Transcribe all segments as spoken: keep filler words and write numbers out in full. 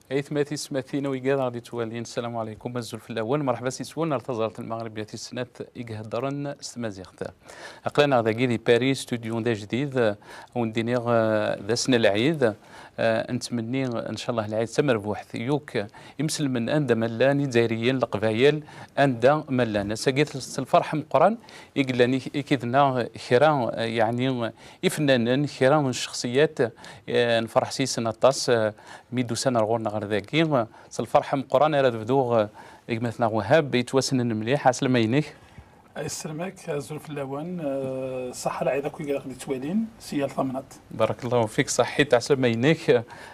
Aytmatis, tmatin, wigad aɣ-d-ittwalin, ssalamu ɛalaykum, azul fell-awen, merḥba yes-wen ar taẓalṭ n Lmeɣrib tis snat i iheddren s tmaziɣt. Aql-aneɣ dagi di Paris, studio d ajdid, a wen-d-iniɣ, eh, d ass n lɛid, eh, nettmenni, ncallah, lɛid d tamerbuḥt, yakk imselmen anda ma llan, Izzayriyen, Leqbayel, anda ma llan. Ass-agi s lferḥ ameqqran i yellan i, i k-id-neɣ kra, eh, yeɛni, ifennanen, kra n ccexsiyat, eh, nferḥ s yisen aṭas, eh, mi d-usan ar ɣur-neɣ ɣer dagi. S lferḥ ameqqran ara d-bduɣ, eh, gma-tneɣ Wahab, yettwassnen mliḥ, ɛeslama-inek. Yesselmek, azul fell-awen, eh, ṣaḥḥa lɛid akk i aɣ-d-ittwalin si yal tamnaḍt. Barakallahu fik, ṣaḥḥit, ɛeslama-inek.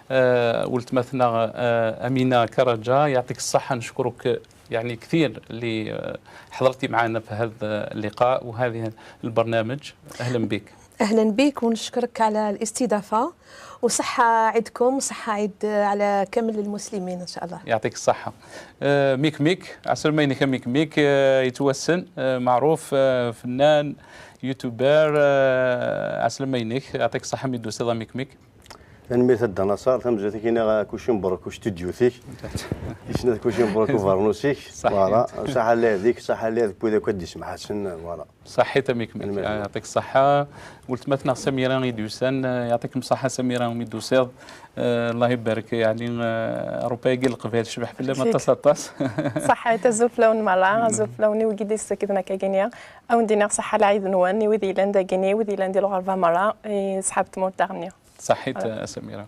Eh, weltma-tneɣ, eh, Amina Karaǧa, yeɛṭik ṣṣaḥḥa, neckruk, yeɛni, ktir li, eh, ḥeḍrti maɛna fi hada, eh, lliqa u hada lbarnamej. Ahlan bik. أهلا بك ونشكرك على الاستضافة، وصحة عيدكم وصحة عيد على كامل المسلمين إن شاء الله. Yeɛṭik ṣṣaḥḥa. Eh, Mik Mik, ɛeslama-inek a Mik Mik, eh, yettwassen, eh, meɛruf, eh, fennan, youtuber, eh, ɛeslama-inek, yeɛṭik ṣṣaḥḥa mi d-tusiḍ a Mik Mik. Tanemmirt a Dda Naṣer, tamezwarut-agi-nneɣ, eh, kuci mebṛuk u studio-tik. Tis snat kuci mebṛuk u bernus-ik. Ṣaḥḥit. Voilà, ṣaḥḥa lɛid-ik, ṣaḥḥa lɛid n wid akk ad d-ismeḥasen, voilà. Ṣaḥḥit a Mik Mik. Tanemmirt. Ah, yeɛṭik ṣṣaḥḥa. Weltma-tneɣ Samira i d-yusan, eh, yeɛṭikem ṣṣaḥḥa Samira mi d-tusiḍ. Eh, Allah ibarek, yeɛni, eh, Rupa-agi n Leqbayel tecbeḥ fell-am aṭas, aṭas. Ṣaḥḥit, azul fell-awen merra, azul fell-awen i wigi d-yessakden akka-gini. A wen-d-iniɣ ṣaḥḥa lɛid-nwen, i wid yellan dagini, i wid yellan di lɣerba merra, i ṣṣḥab tmurt daɣenni. Ṣaḥḥit, a Samira.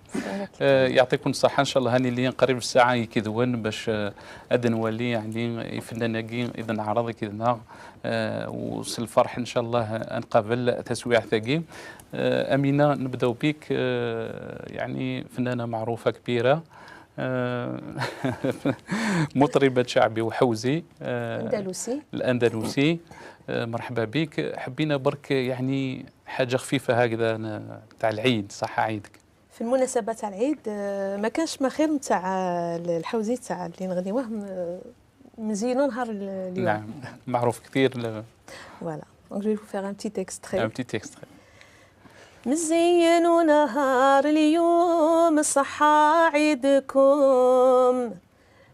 Eh, yeɛṭiken ṣṣaḥḥa, ncallah ad nili qrib ssaɛa ikidwen bac, eh, ad nwali, yeɛni, ifennan-agi i d-neɛreḍ ikid-nneɣ, eh, u s lferḥ, ncallah, ad nqabel taswiɛt-agi. Eh, Amina, nebdaw bik, eh, yeɛni, fennana meɛrufa kbira, eh, مطربة شعبي وحوزي, eh, Andalusi. الأندلسي. Eh, مرحبا بك. حبينا برك، يعني، حاجة خفيفة هكذا، ن-، تاع العيد، صح عيدك. في المناسبة تاع العيد، آه، ما كانش ما خير نتاع، آه، الحوزي تاع اللي نغنيوه م-، مزينو نهار ال-، اليوم. نعم، معروف كثير ل- Voilà. Donc, je vais vous faire un petit extrait. Un petit extrait. مزينو نهار اليوم، صحا عيدكم.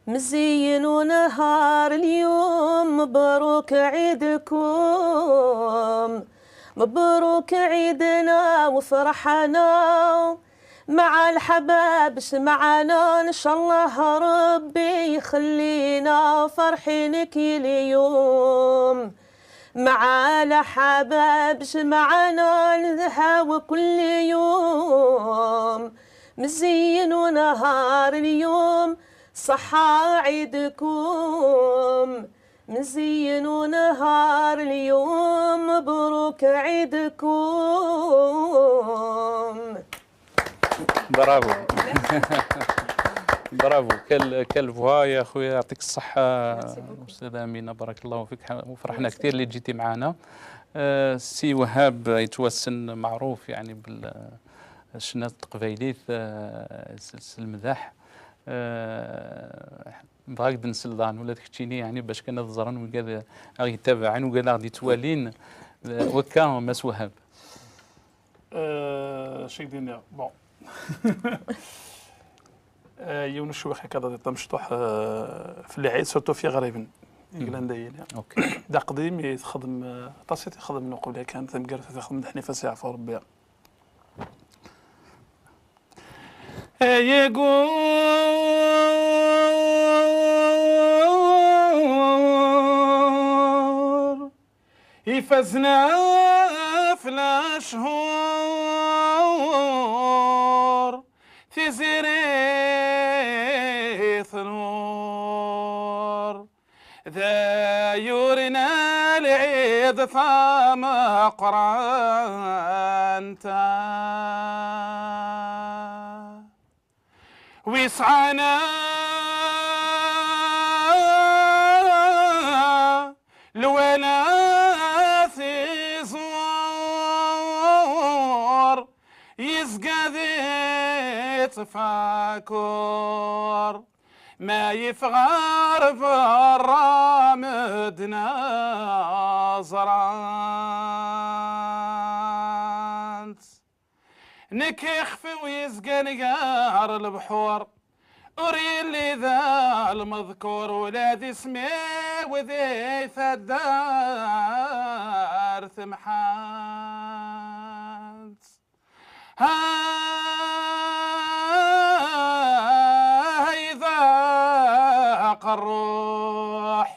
مزينو نهار اليوم، مبروك عيدكم. مبروك عيدنا وفرحنا، مع الحباب شمعنا، إن شاء الله ربي يخلينا فرحينك اليوم. مع الحباب شمعنا، نزهاو كل يوم. مزينو نهار اليوم، صحا عيدكم. مزينو نهار اليوم، مبروك عيدكم. Bravo. Bravo. Quelle, quelle voix يا خويا، يعطيك الصحة. Merci beaucoup. أستاذة أمينة، بارك الله فيك، ح-، وفرحنا كثير اللي جيتي معنا. آه، سي وهاب يتوسن معروف يعني بالشنات التقبايليت، آه، س-، س-، المداح. آه، بغاك د نسلضان ولا تكتشيني يعني باش كان تزرن وقال أغي تابعن وقال أغدي توالين، آه، وكا مس وهاب. آه، شي دينيا. بون. آه، يونس شويخ هكا ضد مشطوح، آه، في العيد، سورتو في غريبن. يقلان دايلي. أوكي. دا قديم يتخدم، آه، طاسي تخدم نقول كان ثم قرث تخدم حنيفة سي عفو ربي. يقول يفزنا في الأشهر، تزري ثنور، ذا يورنا العيد ثام قرانتا. ويسعانا الوناث يزور، يزقى ذي تفاكر، ما يفغر برا مدنا زرانت. نك يخفي ويزقى نقار البحور، Ur yelli d lmeḍkur ula d isem-iw di taddart mḥant. Ay d aqerruḥ,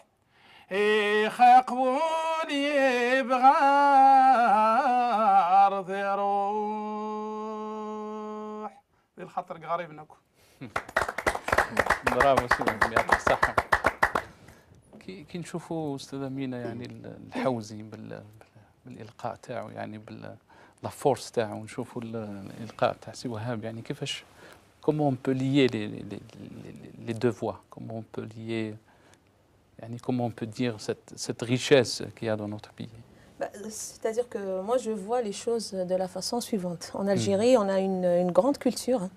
ixaq wul yebɣa ar d iruḥ. Di lxaṭer ɣrib akk. Bravo, c'est bien, يعطيك الصحة. كي كي نشوفوا أستاذة مينا، يعني ال- الحوزي بال- بالإلقاء تاعو، يعني بال la force تاعو، نشوفوا ال- الإلقاء تاع سي وهاب، يعني كيفاش، comment on peut lier les, les, les, les deux voix, comment on peut lier, يعني comment on peut dire cette, cette richesse qu'il y a dans notre pays. Bah, c'est-à-dire que moi, je vois les choses de la façon suivante. En Algérie, on a une, une grande culture, hein,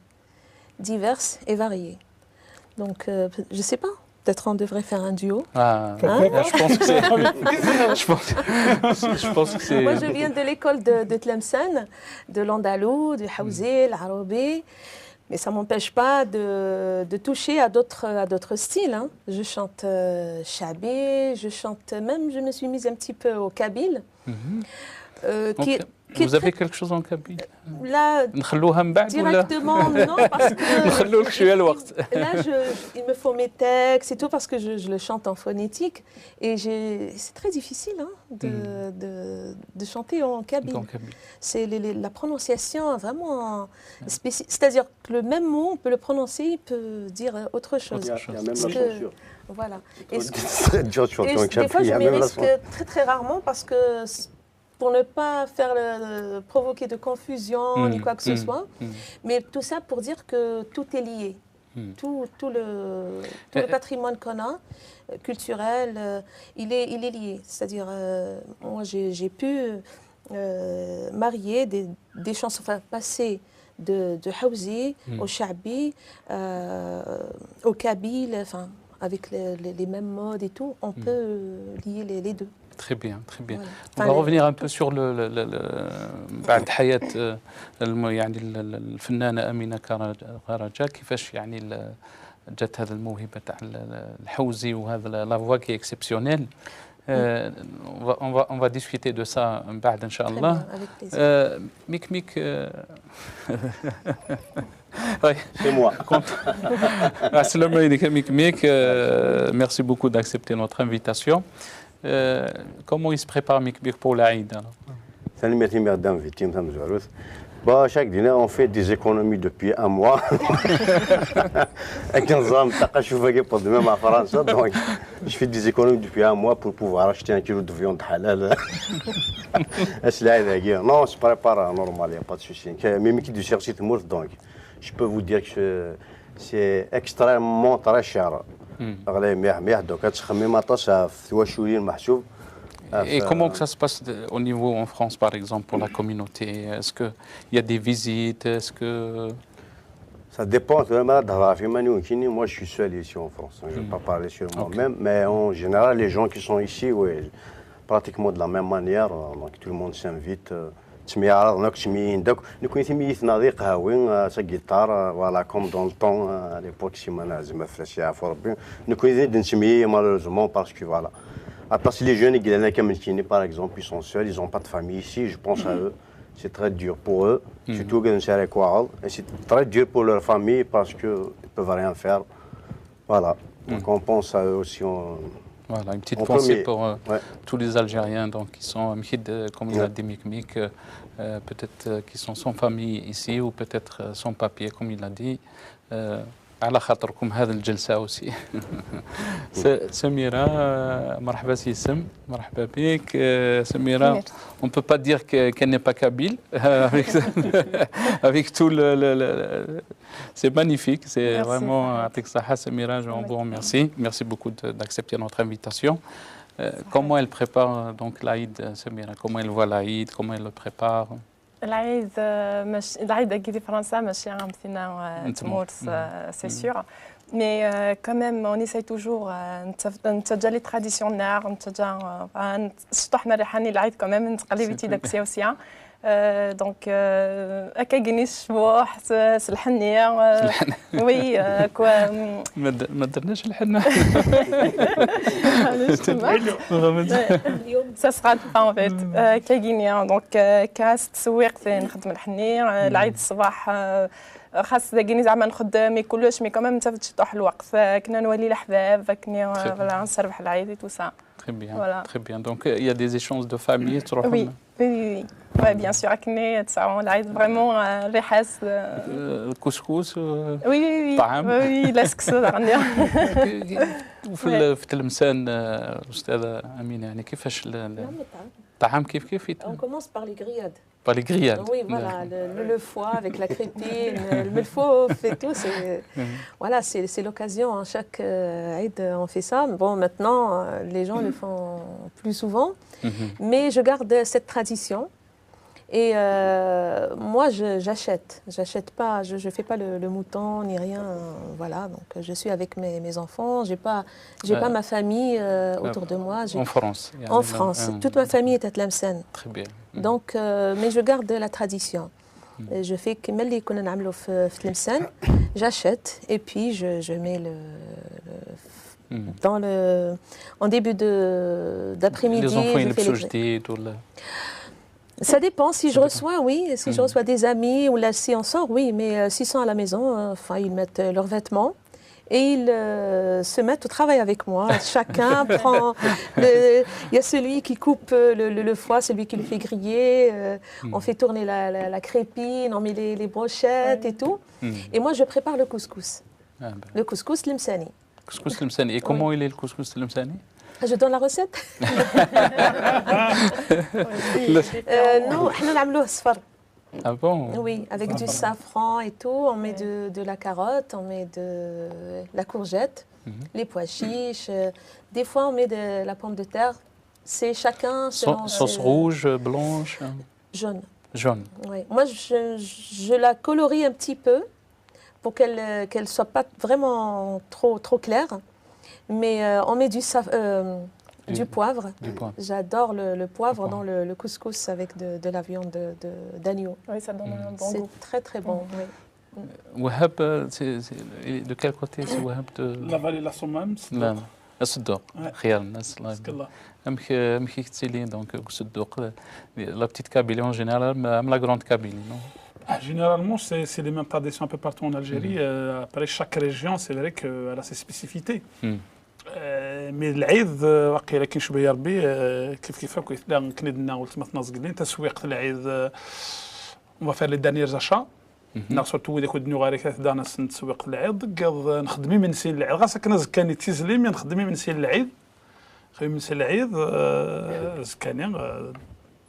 diverse et variée. Donc, euh, je sais pas, peut-être on devrait faire un duo. Ah, Hein ? je pense que c'est. Je pense, je pense que c'est. Moi, je viens de l'école de, de Tlemcen, de l'andalou, du haouzi, l'arabi. Mais ça m'empêche pas de, de toucher à d'autres, à d'autres styles, hein. Je chante euh, shabi, je chante même, je me suis mise un petit peu au kabyle. Mhm. Euh, qui, Donc, qui est vous avez très- quelque chose en kabyle? Là, نخلوها من بعد ولا؟ Directement, non, parce que نخلوا لك شوية الوقت. Là, je, je- il me faut mes textes et tout parce que je, je le chante en phonétique et j'ai- c'est très difficile, hein, de, de, de chanter en kabyle. Donc, kabyle. C'est les- les- la prononciation vraiment spécifique. C'est-à-dire que le même mot, on peut le prononcer, il peut dire autre chose. Il y a, il y a même Parce la que- censure. Voilà. C'est Et ce- très dur de chanter Et en je- des fois, kabyle, il y je a même la m'évite que très, très rarement parce que s- pour ne pas faire le- provoquer de confusion ni Mm, quoi que ce mm, soit. mm. Mais tout ça pour dire que tout est lié. Mm. Tout, tout le, tout Euh, le patrimoine qu'on a, euh, culturel, euh, il, est, il est lié. C'est-à-dire, euh, moi, j'ai j'ai pu euh, marier des, des chansons, enfin, passer de, de haouzi Mm. au shabi, euh, au kabyle, enfin, avec les, les- les mêmes modes et tout, on Mm. peut euh, lier les, les deux. Très bien, très bien. Voilà. On Enfin, va les- revenir un peu sur le, le, le, le- بعد حياة آه، الم- يعني ال- ال- الفنانة أمينة كارا- كارجا، كيفاش يعني ال- جات هذه الموهبة تاع ال- ال- الحوزي وهذا ال- la voix qui est exceptionnelle. آه، on va, on va, on va discuter de ça من بعد إن شاء Très الله. bien, avec plaisir. آه، ميك ميك، آه، هاي. C'est moi. عسلامة عليك ميك ميك. آه، merci beaucoup d'accepter notre invitation. آه، comment il se prépare ميك ميك pour العيد alors؟ Tanemmirt imi ɣ-d-invitimt tamezwarut. Bah, chaque année, on fait des économies depuis un mois. Akken ẓram, ṭaqa, je suis venu pour demain à France, donc je fais des économies depuis un mois pour pouvoir acheter un kilo de viande halal. Aslay dagi. Non, on se prépare normal, il n'y a pas de souci. Mais qui du chercher de mort, donc je peux vous dire que c'est extrêmement très cher. Ɣlay mliḥ mliḥ, donc ad txemmem aṭas ɣef twaculin meḥsub. Et comment que ça se passe de- au niveau en France, par exemple, pour la communauté? Est-ce qu'il y a des visites? Est-ce que... Ça dépend, tura ma ad d-hedreɣ ɣef iman-iw nekkini, moi je suis seul ici en France, hein, je ne vais pas parler sur moi-même, mais en général les gens qui sont ici, oui, pratiquement de la même manière, euh, donc tout le monde s'invite, euh, ttemyaɛraḍen akk, ttemyiyin-d akk. Nekkni timyiyin-nneɣ d iqehwi, euh, s agiṭar, euh, voilà, comme dans le temps, euh, à l'époque, Simana Azem, Afras, yeɛfu Rebbi. Nekkni d nettemyiyi, malheureusement, parce que, voilà. Aṭas les jeunes i yellan akka am nekkini, par exemple, ils sont seuls, ils ont pas de famille ici, je pense à eux. C'est très dur pour eux, surtout quand c'est avec Waal. Et c'est très dur pour leur famille parce qu'ils peuvent rien faire. Voilà. Donc on pense à eux aussi. On... Voilà, une petite En pensée premier. Pour euh, Ouais. tous les Algériens donc, qui sont, euh, comme il a Ouais. dit Mik Mik, euh, euh, peut-être euh, qui sont sans famille ici ou peut-être euh, sans papier, comme il a dit. Euh, على خاطركم هذه الجلسة aussi. س- سميرة، آه، مرحبا سي سم، مرحبا بك. آه، سميرة, سميرة. On peut pas dire que- qu'elle n'est pas kabyle, euh, avec, avec tout le, le- le- le- c'est magnifique, c'est Merci, vraiment Farhad. يعطيك الصحة سميرة, je Oui. vous remercie, merci beaucoup de- d'accepter notre invitation. Euh, comment elle prépare donc l'Aïd, Samira? Comment elle voit l'Aïd? Comment elle le prépare? العيد آه، مش العيد اكيد في فرنسا ماشي غا مثلنا آه، نتمو. تمورس آه، c'est sûr. Mais euh, quand même on essaye toujours آه، نتف- نتجا les traditions ناغ نتجا آه، نسطح مريحاني العيد quand même نتقلب تي داك سيوسيا. Euh, donc, euh, akkagini s ccbuḥ, s, s lḥenni, euh, oui, euh, quoi, hum, ما د- ما درناش الحنه. ça se rate pas en fait. Euh, akkagini, hein, donc, euh, كاس تسويق نخدم الحني, euh, العيد الصباح, euh, خاص داكيني زعما نخدم mais كلش, mais quand même نتفت شطوح الوقت, euh, كنا نولي لحباب, كنا, euh, Très bien. Voilà, نسربح العيد et tout ça. Très bien, Voilà. Très bien. Donc, euh, il y a des échanges de famille, تروحوا Oui, oui, oui, oui. Ouais, bien sûr, كنا تسعون العيد vraiment, euh, ريحاس, euh, Euh, الكسكس, euh, Oui, oui, oui. طعام. Oui, oui, la seksu, داغني. وفي ال- في تلمسان, آه، أستاذة أمينة, يعني كيفاش ال- ال- Non, mais t'as- الطعام كيف كيف On commence par les grillades. Par les grillades. Oui, voilà, le, le- le foie avec la crépine, euh, le melfouf et tout. C'est, voilà, c'est c'est l'occasion, hein. Chaque euh, Eid, euh, on fait ça. Bon, maintenant, euh, les gens le font plus souvent. Mais je garde cette tradition. Et euh, moi, je- j'achète. J'achète pas, je ne fais pas le, le mouton ni rien. Voilà, donc euh, je suis avec mes, mes enfants. J'ai pas, j'ai Euh, pas ma famille euh, autour de moi. J'ai- En France. يعني, En France. euh, Toute ma famille est à Tlemcen. Très bien. Donc, euh, mais je garde la tradition. Et je fais كيما اللي كنا نعملو في في تلمسان. J'achète et puis je, je mets le, le- dans le en début de d'après-midi. Les enfants, Je ils fais sont les- jetés, tout le... Ça dépend. Si je reçois, oui. Si je reçois des amis ou là, si on sort, oui. Mais euh, s'ils sont à la maison, euh, enfin, ils mettent euh, leurs vêtements et ils euh, se mettent au travail avec moi. Chacun prend. Le- Il y a celui qui coupe euh, le, le- le foie, celui qui le fait griller. Euh, On fait tourner la, la- la crépine, on met les, les brochettes et tout. Et moi, je prépare le couscous. Ah, ben. Le couscous, تلمساني. Couscous تلمساني. Et comment il est le couscous تلمساني? Je donne la recette. Euh, nous, احنا نعملوه صفر. Ah bon? Oui, avec du safran et tout. On met de, de la carotte, on met de la courgette, les pois chiches. Euh, des fois, on met de la pomme de terre. C'est chacun Sau- selon sauce ses- rouge, blanche, hein? Jaune. Jaune. Oui. Moi, je, je la colorie un petit peu pour qu'elle euh, qu'elle soit pas vraiment trop, trop claire. Mais euh, on met du, saf- euh, du, Du- poivre. Du poivre. J'adore le, le poivre D'accord. dans le, le couscous avec de, de la viande de- de- d'agneau. Oui, ça donne un bon C'est goût. Très, très bon. Oui. وهب, c'est- c'est- de quel côté c'est وهب de... La vallée de la Soummam, c'est لا, لا. الصدوق. Ouais. خير الناس, الله يبارك. Là. امك امك كتسيلي donc الصدوق, la petite Kabylie en général, même la grande Kabylie, non? Ah, généralement, c'est c'est les mêmes traditions un peu partout en Algérie. Euh, après, chaque région, c'est vrai qu'elle a ses spécificités. مم. Euh, mais العيد, euh, واقيلا كي نشبه يا ربي, euh, كيف كيف هكا, لا, كنا درنا ولتما تنازقلين تسويق العيد, euh, on va faire les derniers achats. ناغ surtout ويدك ودنيو غاري كذا دانا سن تسويق العيد, قاض نخدمي من سين العيد, غاسا كنا زكاني تيزلي, mais نخدمي من سين العيد. خدمي من سين العيد, euh, زكاني, euh,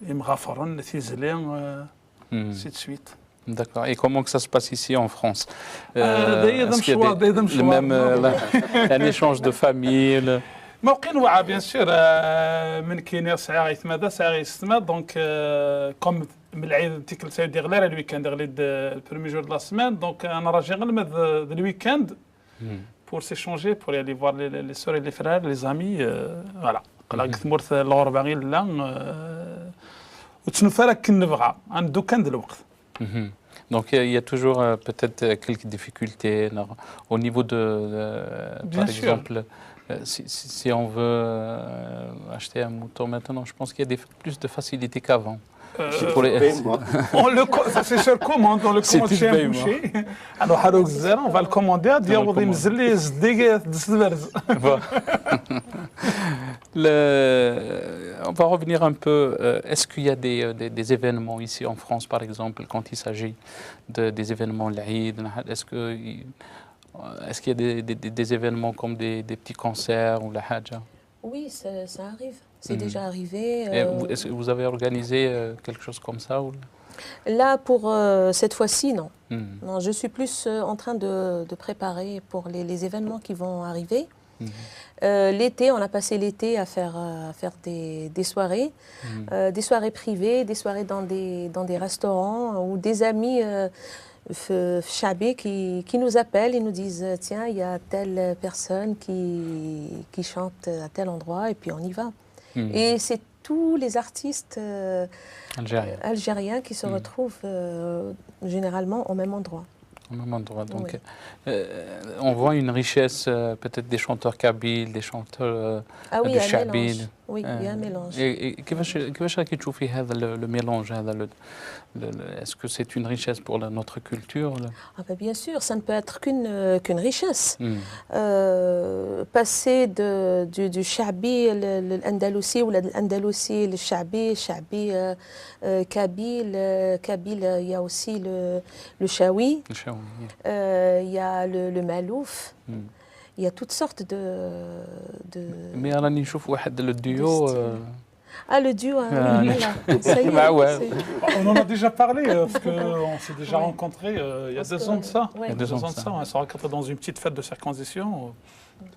يمغافرن تيزلي, euh, مم. ainsi de suite. D'accord. Et comment que ça se passe ici en France? Euh, دايما Est-ce qu'il y a مشوار, des- دايما le مشوار, même, euh, non. la- un échange de famille, le- ما وقين وعا, bien sûr, euh, من كيني سعي غيثما دا, سعي غيثما, donc, euh, comme من العيد تيكل سعيد يغلى الويكاند, غلي د- le premier jour de la semaine, donc انا راجي غير من ذ- ذ الويكاند pour s'échanger, pour aller voir les, les, les sœurs et les frères, les amis, euh, voilà. قلت ثمورت الغربة غير لا, euh, وتسنفر كي نبغى, عندو كان د الوقت. Mhm. Donc il y a, il y a toujours, euh, peut-être, euh, quelques difficultés, non, au niveau de, euh, Bien par sûr. Exemple, euh, si, si- si on veut, euh, acheter un mouton maintenant, je pense qu'il y a des, plus de facilité qu'avant. Euh, Pour les- Paye-moi. On le co- ça c'est sûr, commande, on le C'est commande tout chez un paiement. Boucher. Alors, حروق الزرع, on va le commander, ديال le وضي commande. مزلي, يزدي, يدس البرز. Voilà. Le- on va revenir un peu. Euh, est-ce qu'il y a des, euh, des, des événements ici en France, par exemple, quand il s'agit de, des événements, l'Aïd, est-ce que, euh, est-ce qu'il y a des, des, des- des événements comme des, des petits concerts ou la haja? Oui, ça, ça arrive. C'est déjà arrivé. Et Euh, vous, est-ce que vous avez organisé, euh, quelque chose comme ça ou... Là, pour euh, cette fois-ci, non. Hmm. Non, je suis plus euh, en train de, de préparer pour les, les événements qui vont arriver. Mhm. Euh, l'été, on a passé l'été à faire, euh, à faire des, des soirées, Mhm. euh, des soirées privées, des soirées dans des, dans des restaurants ou des amis euh, f- شعبي qui, qui nous appellent et nous disent, tiens, il y a telle personne qui, qui chante à tel endroit et puis on y va. Mhm. Et c'est tous les artistes euh, Algérien. algériens qui se Mm. retrouvent euh, généralement au même endroit. Au même endroit. Donc, Oui. euh, on voit une richesse, euh, peut-être des chanteurs kabyles, des chanteurs euh, Ah oui, du il y a un شعبي. mélange. Oui, il y a un Euh, mélange. Et, et كيفاش كيفاش راكي تشوفي هذا le, le mélange, هذا le, le, le- est-ce que c'est une richesse pour la- notre culture, le- Ah ben, bien sûr, ça ne peut être qu'une euh, qu'une richesse. Hmm. Euh, passer de, du, du شعبي ل- ل- l'andalousi ou de l'andalousi le شعبي, شعبي euh, euh, kabyle, euh, kabyle, euh, il y a aussi le, le chaoui, Le chaoui. euh, il y a le, le malouf, Hmm. il y a toutes sortes de... de... Mais راني نشوف واحد le duo. style. euh, Ah, le duo, hein, Ah, oui, le- voilà. Ça y est, Bah ouais. c'est- On en a déjà parlé, euh, parce qu'on s'est déjà Ouais. rencontrés euh, il y a Parce deux que- ans de ça. ouais. Il y a deux Deux ans ans de de ça. ça, on s'est rencontrés dans une petite fête de circoncision.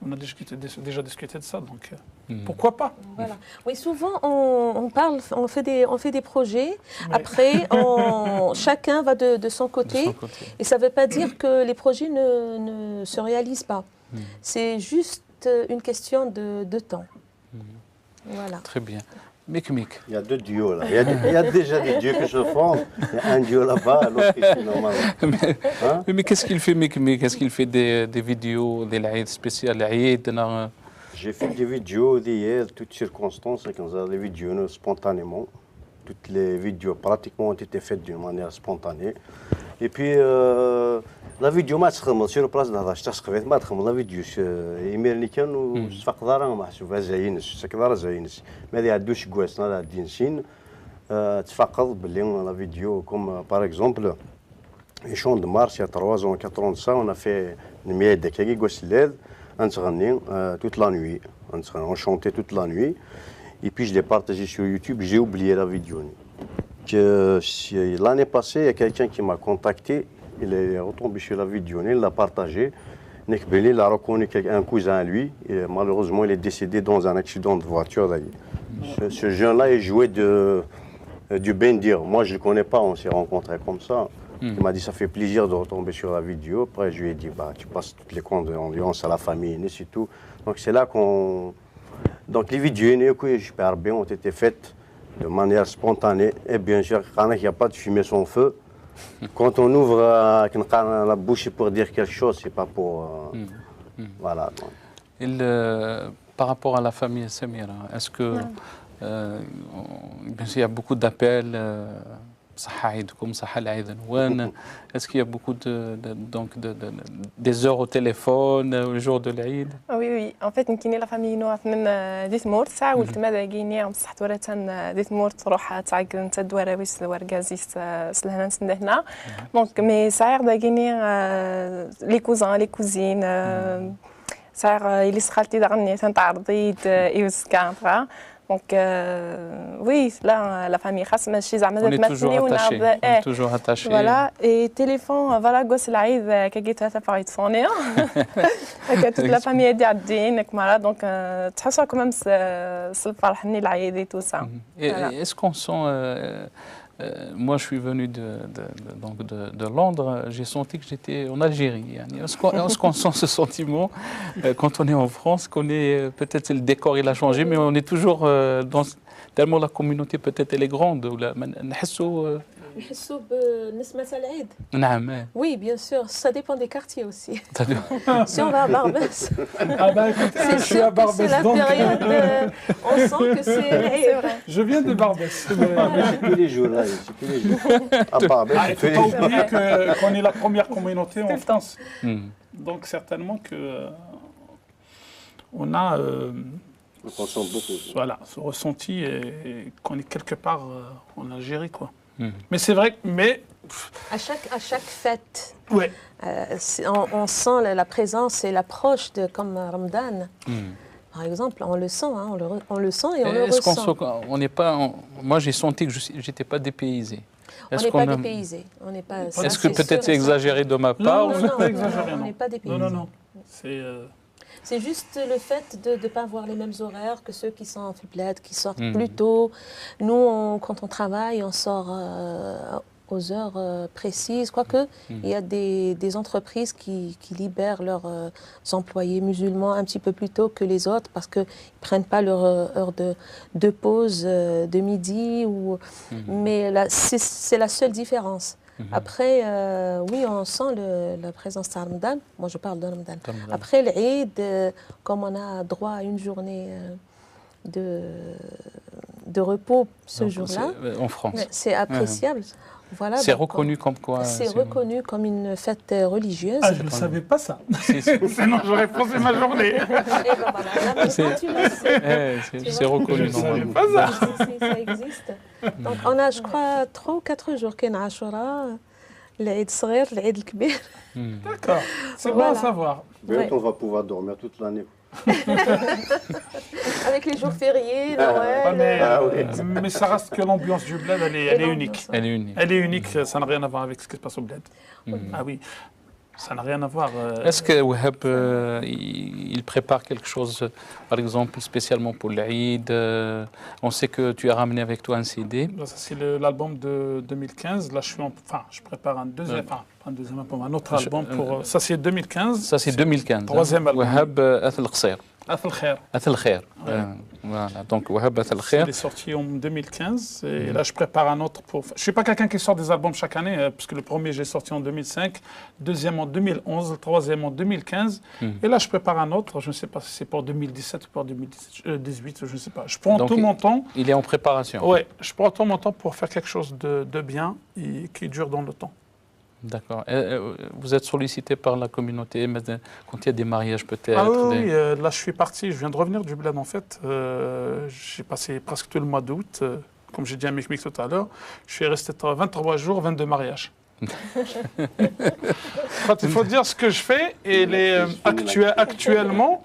On a discuté, déjà discuté de ça, donc euh, Hmm. pourquoi pas ? Voilà. Oui, souvent, on, on parle, on fait des, on fait des projets. Mais- Après, on, chacun va de, de son De côté. son côté. Et ça ne veut pas dire que les projets ne, ne se réalisent pas. Hmm. C'est juste euh, une question de, de temps. Hmm. Voilà. Très bien. Mik Mik. Il y a deux duos là. Il y a, il y a déjà des duos qui se font. Il y a un duo là-bas, l'autre ici, normalement. mais Hein mais qu'est-ce qu'il fait, Mik Mik ? Est-ce qu'il fait des, des vidéos, des lives spéciales, العيد, non ? J'ai fait des vidéos d'hier, toutes circonstances, comme ça, des vidéos non, spontanément. Toutes les vidéos pratiquement ont été faites d'une manière spontanée. Et puis, euh, la vidéo ما تخمم sur place dans la تسقفيت ما تخمم la vidéo يميرني كان وصفق دارا محسوبة زينس سكدار زينس ما دي عدوش كواس لا دينسين تفقد باللي la vidéo comme euh, par exemple les chants de mars il y a trois ans quatre ans de ça on a fait une miette de كاكي كواس الليل نتغني euh, toute la nuit نتغني on chantait toute la nuit et puis je l'ai partagé sur YouTube j'ai oublié la vidéo que si- l'année passée il y a quelqu'un qui m'a contacté il est retombé sur la vidéo il l'a partagé نكبلي il a reconnu quel- un cousin à lui et malheureusement il est décédé dans un accident de voiture d'ailleurs ce, ce jeune-là il jouait de euh, du bendir moi je le connais pas on s'est rencontrés comme ça il m'a dit ça fait plaisir de retomber sur la vidéo après je lui ai dit bah tu passes toutes les condoléances à la famille et tout donc c'est là qu'on donc les vidéos que je perds bien ont été faites de manière spontanée et bien sûr quand il n'y a pas de fumée sans feu quand on ouvre euh, كنقرا la bouche pour dire quelque chose c'est pas pour euh, voilà donc. Et le- par rapport à la famille Samira, est-ce que euh, on- bien sûr, il y a beaucoup d'appels euh, صحا عيدكم صحا العيد نوان. Est-ce qu'il y a beaucoup de, de- donc de, de- des heures au téléphone euh, le jour de l'Aïd ? وي وي، ان فيت نكيني لا فامي نو اثنين دي ثمورت ساعه ولتما داكيني بصح تورا تان دي ثمورت تروح تعقل انت دواراويس ورقازيس سلهنا نسندهنا. دونك مي ساعه داكيني لي كوزان لي كوزين ساعه الي سخالتي داغني تنتعرضيد ايوز كانطرا. دونك وي لا لا فامي خاص ماشي زعما On est toujours attaché. On est toujours attaché. فوالا اي تليفون فوالا كوس العيد كاكي ثلاثه فايت صوني هكا توت لا فامي دي عدين كمارا دونك تحسوا كمان الفرح ني العيد اي تو سا. Et, et est-ce qu'on sent euh, euh, moi, je suis venu de, de- de- donc de, de Londres. J'ai senti que j'étais en Algérie. يعني. Est-ce qu'on est-ce qu'on sent ce sentiment euh, quand on est en France, qu'on est euh, peut-être le décor il a changé, mais on est toujours euh, dans tellement la communauté peut-être elle est grande. ولا ما نحسوا, euh, نحسوا بنسمة تاع العيد. نعم. Oui, bien sûr, ça dépend des quartiers aussi. Ça dépend. Si on va à Barbès, Ah bah écoutez, c'est je suis à sûr que c'est Barbès, la donc période, euh, on sent que c'est l'Aïd. je viens de Barbès. Mais- C'est tous les jours là, c'est tous les jours. À part, ben, Ah, c'est il faut tous pas les jours. Oublier que- qu'on est la première communauté en France. Hmm. Donc certainement que euh, on a euh, On consomme beaucoup. voilà, ce ressenti et, et qu'on est quelque part euh, en Algérie, quoi. Hmm. Mais c'est vrai, que- mais À chaque, à chaque fête, ouais, euh, c'est- on, on sent la, la présence et l'approche de comme Ramadan. Hmm. Par exemple, on le sent, hein, on, le re- on le sent et on le Est-ce qu'on ressent. se- on n'est pas. On- moi, j'ai senti que je suis- j'étais pas dépaysé. On Est-ce n'est qu'on pas a- dépaysé. On n'est pas. Est-ce ça, que c'est peut-être sûr c'est et exagéré certain. De ma part Non, ou- c'est Non, pas non, exagéré, non, on non. n'est pas dépaysé. Non, non, non. C'est euh, C'est juste le fait de ne pas avoir les mêmes horaires que ceux qui sont en Fiblet, qui sortent Mhm. plus tôt. Nous, on- quand on travaille, on sort euh, aux heures euh, précises. Quoique, il y a des, des entreprises qui, qui libèrent leurs euh, employés musulmans un petit peu plus tôt que les autres parce qu'ils ne prennent pas leur euh, heure de, de pause euh, de midi. Ou... Mais là, c'est c'est la seule différence. Après, euh, oui, on sent le- la présence de Ramadan. Moi, je parle de Ramadan. Ramadan. Après l'Aïd, euh, comme on a droit à une journée euh, de, de repos ce Donc, jour-là, c'est, euh, en France. c'est appréciable. Voilà, C'est donc, reconnu comme quoi C'est c'est- reconnu comme une fête euh, religieuse. Ah, je ne savais pas ça. Si, si. Sinon, j'aurais posé ma journée. Et ben voilà, là, maintenant, tu le sais. Eh, c'est c'est Je reconnu ne savais normalement. pas ça. Si, si, ça existe. Donc, on a, je crois, trois ou quatre jours كاين عاشوراء, العيد الصغير, العيد الكبير. D'accord. C'est bon à Voilà. Savoir. Bientôt, Ouais. on va pouvoir dormir toute l'année. Avec les jours fériés, Ah, Noël. Mais, Ah, euh, oui. mais ça reste que l'ambiance du bled, elle est, elle est unique. Elle est unique. Elle est unique, ça n'a rien à voir avec ce qui se passe au bled. Ah oui, ça n'a rien à voir. euh, Est-ce que Wahab, euh, il il prépare quelque chose, par exemple, spécialement pour l'Aïd euh, On sait que tu as ramené avec toi un C D. Là, ça, c'est le- l'album de deux mille quinze. Là, je suis en- enfin, je prépare un deuxième, Ouais. enfin, pas un deuxième album, un autre Je- album pour. euh, euh, ça, c'est deux mille quinze. Ça, c'est deux mille quinze. Troisième Hein. album. Wahab euh, At Al-Qsir. At Al Khair. At Al Khair. Ouais. Euh, voilà. Donc, Wahab At Al Khair. Il est sorti en deux mille quinze et là, je prépare un autre pour. Je suis pas quelqu'un qui sort des albums chaque année, euh, puisque le premier, j'ai sorti en deux mille cinq, deuxième en deux mille onze, le troisième en deux mille quinze. Et là, je prépare un autre. Je ne sais pas si c'est pour deux mille dix-sept ou pour deux mille dix-huit, je ne sais pas. Je prends Donc, tout il- mon temps. Il est en préparation. Ouais, je prends tout mon temps pour faire quelque chose de, de bien et qui dure dans le temps. D'accord. Et, euh, vous êtes sollicité par la communauté, mais, euh, quand il y a des mariages peut-être. Ah oui, des- oui, euh, là, je suis parti, je viens de revenir du bled, en fait. Euh, j'ai passé presque tout le mois d'août. Euh, comme j'ai dit à Mikmik tout à l'heure, je suis resté vingt-trois jours, vingt-deux mariages. En fait, il faut dire ce que je fais et les, euh, actua- actuellement,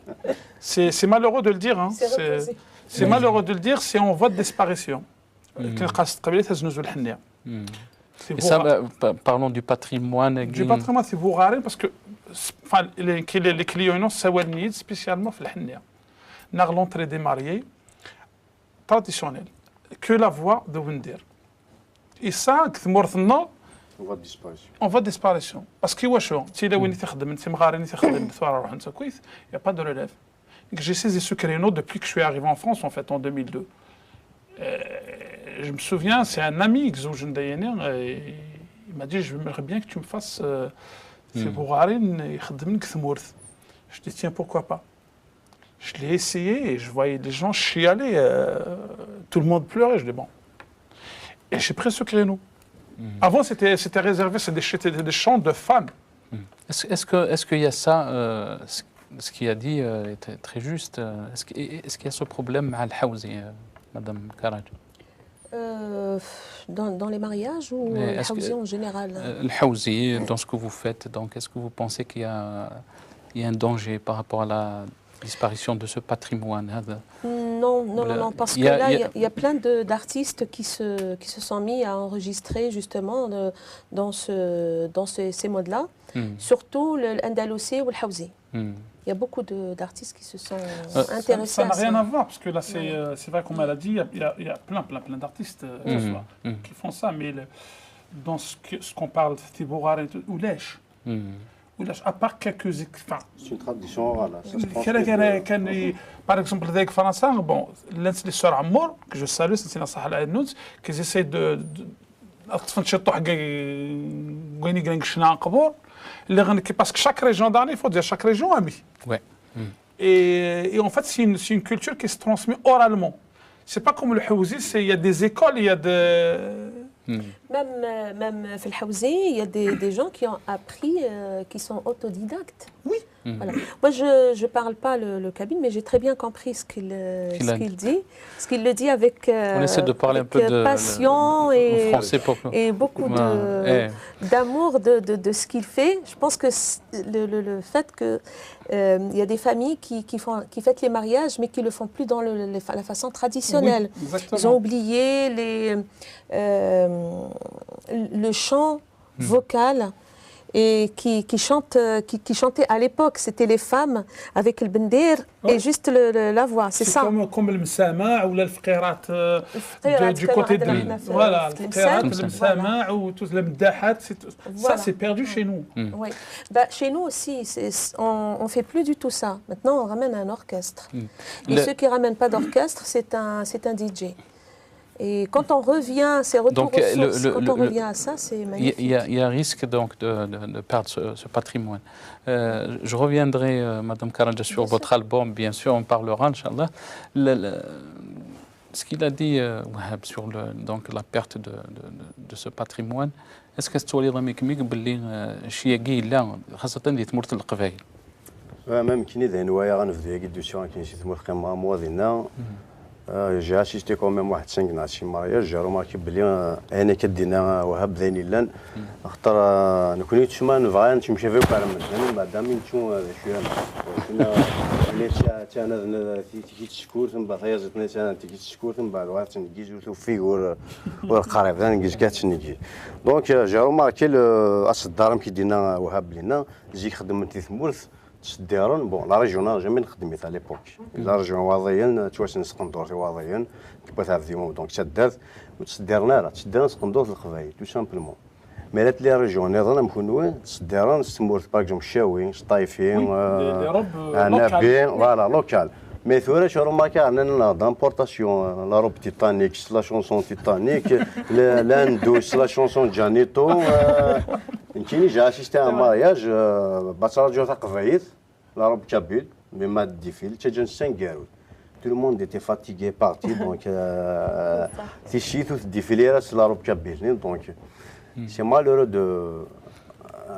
c'est c'est malheureux de le dire. Hein. C'est C'est reposé. C'est malheureux de le dire, c'est en voie de disparition. كنلقى القبيلة تهز نزول الحنية. Hmm. C'est Et ça, pour- bah, pa- parlons du patrimoine. Du patrimoine, c'est Bougharen, parce que, enfin, les, les, les clients, non, c'est spécialement في الحنية. ناغ l'entrée des mariés, traditionnelle, que la voix de Wender. Et ça, كثمورثنا, On va disparaître. on va disparition. Parce que واش هو؟ تي لو وين تخدم، انت مغارين تخدم، ثوار روح انت كويس, il n'y a pas de relève. J'ai saisi ce créneau depuis que je suis arrivé en France, en fait, en deux mille deux. Euh, je me souviens, c'est un ami, Xou Jendayene, euh, il m'a dit, j'aimerais bien que tu me fasses euh, في بوغارين يخدم لك ثمورث. Je dis, tiens, pourquoi pas? Je l'ai essayé et je voyais les gens chialer, euh, tout le monde pleurait. Je dis, bon. Et j'ai pris ce créneau. Avant, c'était c'était réservé, c'est des, c'était des chants de femmes. Est-ce est-ce que, est-ce qu'il y a ça, euh, ce, ce qu'il a dit euh, est très, très juste. euh, Est-ce que- est-ce qu'il y a ce problème مع الحوزي, euh, Madame Karaj? Euh, dans, dans les mariages ou Mais euh, est-ce que- الحوزي en général? Euh, الحوزي, dans ce que vous faites, donc est-ce que vous pensez qu'il y a, il y a un danger par rapport à la disparition de ce patrimoine هذا؟ Non, non, non, Le- non, parce il que y a- là, il il y y, a- a- il y a plein de- d'artistes qui se, qui se sont mis à enregistrer justement euh, dans, ce, dans ces, ces modes-là, Hmm. surtout le- l'andalousi ou le haouzi. Hmm. Il y a beaucoup de- d'artistes qui se sont Euh, Ça- intéressés Ça n'a à rien ça. À voir, parce que là, c'est euh, c'est vrai, comme elle a dit, il y a, il y a- il y a plein, plein, plein d'artistes euh, ce Mhm. soir Mhm. Qui font ça, mais le- dans ce que- ce qu'on parle, في بوغارين, ولاش, Hmm. ولاش, à part quelques ex- enfin, C'est une tradition orale. Hein. Ça se كان كان transmet de- كان par exemple, ذاك فرنسا, bon, لانس لي سور عمور, que je salue, c'est صح على النوت, qui essaie de, de أطفن شي طوح كي- وين يقرن شنا قبور, اللي غن- parce que chaque région, il faut dire, chaque région a mis. Ouais. Et, et en fait, c'est une, c'est une culture qui se transmet oralement. C'est pas comme le haouzi, c'est- il y a des écoles, il y a des. Même, euh, même في الحوزي, il y a des, des gens qui ont appris, euh, qui sont autodidactes. Oui. Voilà. Moi, je ne parle pas le, le kabyle, mais j'ai très bien compris ce qu'il euh, Qu'il ce a- qu'il dit. Ce qu'il le dit avec, euh, On essaie de parler un avec, peu euh, de, passion de- et, en français pour que- et beaucoup de- Ouais. Eh. d'amour de, de, de ce qu'il fait. Je pense que c'est- le, le, le fait que euh, il y a des familles qui, qui, font, qui fêtent les mariages, mais qui le font plus dans le- le- la façon traditionnelle. Oui, exactement. Ils ont oublié les, euh, le chant vocal. Et qui, qui chante, euh, qui, qui chantait à l'époque, c'était les femmes avec le bender et juste le, le- la voix, c'est C'est ça. Comme, comme المسامع ولا الفقيرات euh, الفقيرات du كانوا côté عندنا de حنا في- voilà في الفقيرات تلمسان. المسامع وتوز المداحات c'est- ça Voilà. C'est perdu chez nous. Oui. Bah, chez nous aussi, c'est- on, on fait plus du tout ça. Maintenant, on ramène un orchestre. Et Le- ceux qui ramènent pas d'orchestre, c'est un, c'est un D J. Et quand on revient, ces retours Donc, aux euh, le- sources, le- quand le- on le- revient à ça, c'est Il y, a- magnifique. il y a- il y a risque donc de, de- de perdre ce, ce patrimoine. Euh, je reviendrai, euh, Madame Karaja, sur Bien sûr. Votre album, bien sûr, on parlera, Inch'Allah. Le- le- ce qu'il a dit, euh, Wahab, sur le, donc, la perte de, de- de- de ce patrimoine, est-ce que tu as باللي شي يلا خاصة دي تمورت القبائل؟ Même كاين داين وايا غنبدا كي دوسيون كاين شي تمورت قيمة موضينا. J'ai assisté quand même واحد cinq نهار شي mariage, j'ai remarqué بلي انا كدينا وهاب داين لان اخطر نكوني تسمى نبغى نتمشى في كارم مادام نتو شويه كنا اللي تانا تيكي تشكور ثم بعد يزيدنا تانا تيكي تشكور ثم بعد واحد تنكيز وفيغور والقريب ذا نكيز كاتشنيكي. Donc j'ai remarqué اصدارم كيدينا وهاب لينا زيك خدمت تمورث تسديرن. Bon, la région n'a jamais خدمت à l'époque. La région واضيا تواس نسقندور في واضيا كبات عبد يوم donc تدات وتسديرنا راه تسديرن سقندور القبايل tout simplement. Mais لا تلي région نظن مكون وين تسديرن سمورت par exemple الشاوي الطايفي Les robes عنابي locales. Voilà local. Mais ثورة شو روماركي عندنا d'importation la robe Titanic la chanson Titanic, l'Indus la chanson Janito. كاين j'ai assisté à un mariage باتراجو تقبايل la robe kabyle mais ما défile تجن سانغارو. Tout le monde était fatigué, parti, donc تيشيت وتديفيلي راس la robe kabyle. Donc c'est malheureux de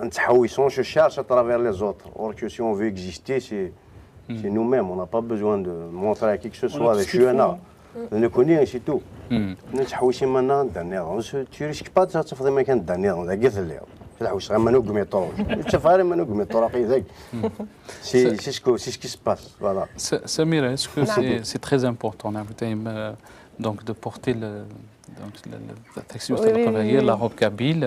نتحوسون je cherche à travers les autres, or que si on veut exister c'est c'est nous-mêmes, on n'a pas besoin de montrer à qui que ce soit. Voilà, Je suis un art. نكوني c'est tout. نتحوسي منا دانيال tu risques pas تفضي ما كان دانيال لا قلت لي تحوس غير منو قميطو تفاري منو قميطو راقي ذاك. C'est c'est ce que c'est ce qui se passe, voilà. Sa- Samira, est-ce que c'est c'est très important, hein, vous avez, euh, donc de porter le, donc, le- le- la texture Oui, oui, oui, القبائل, oui. La robe kabyle,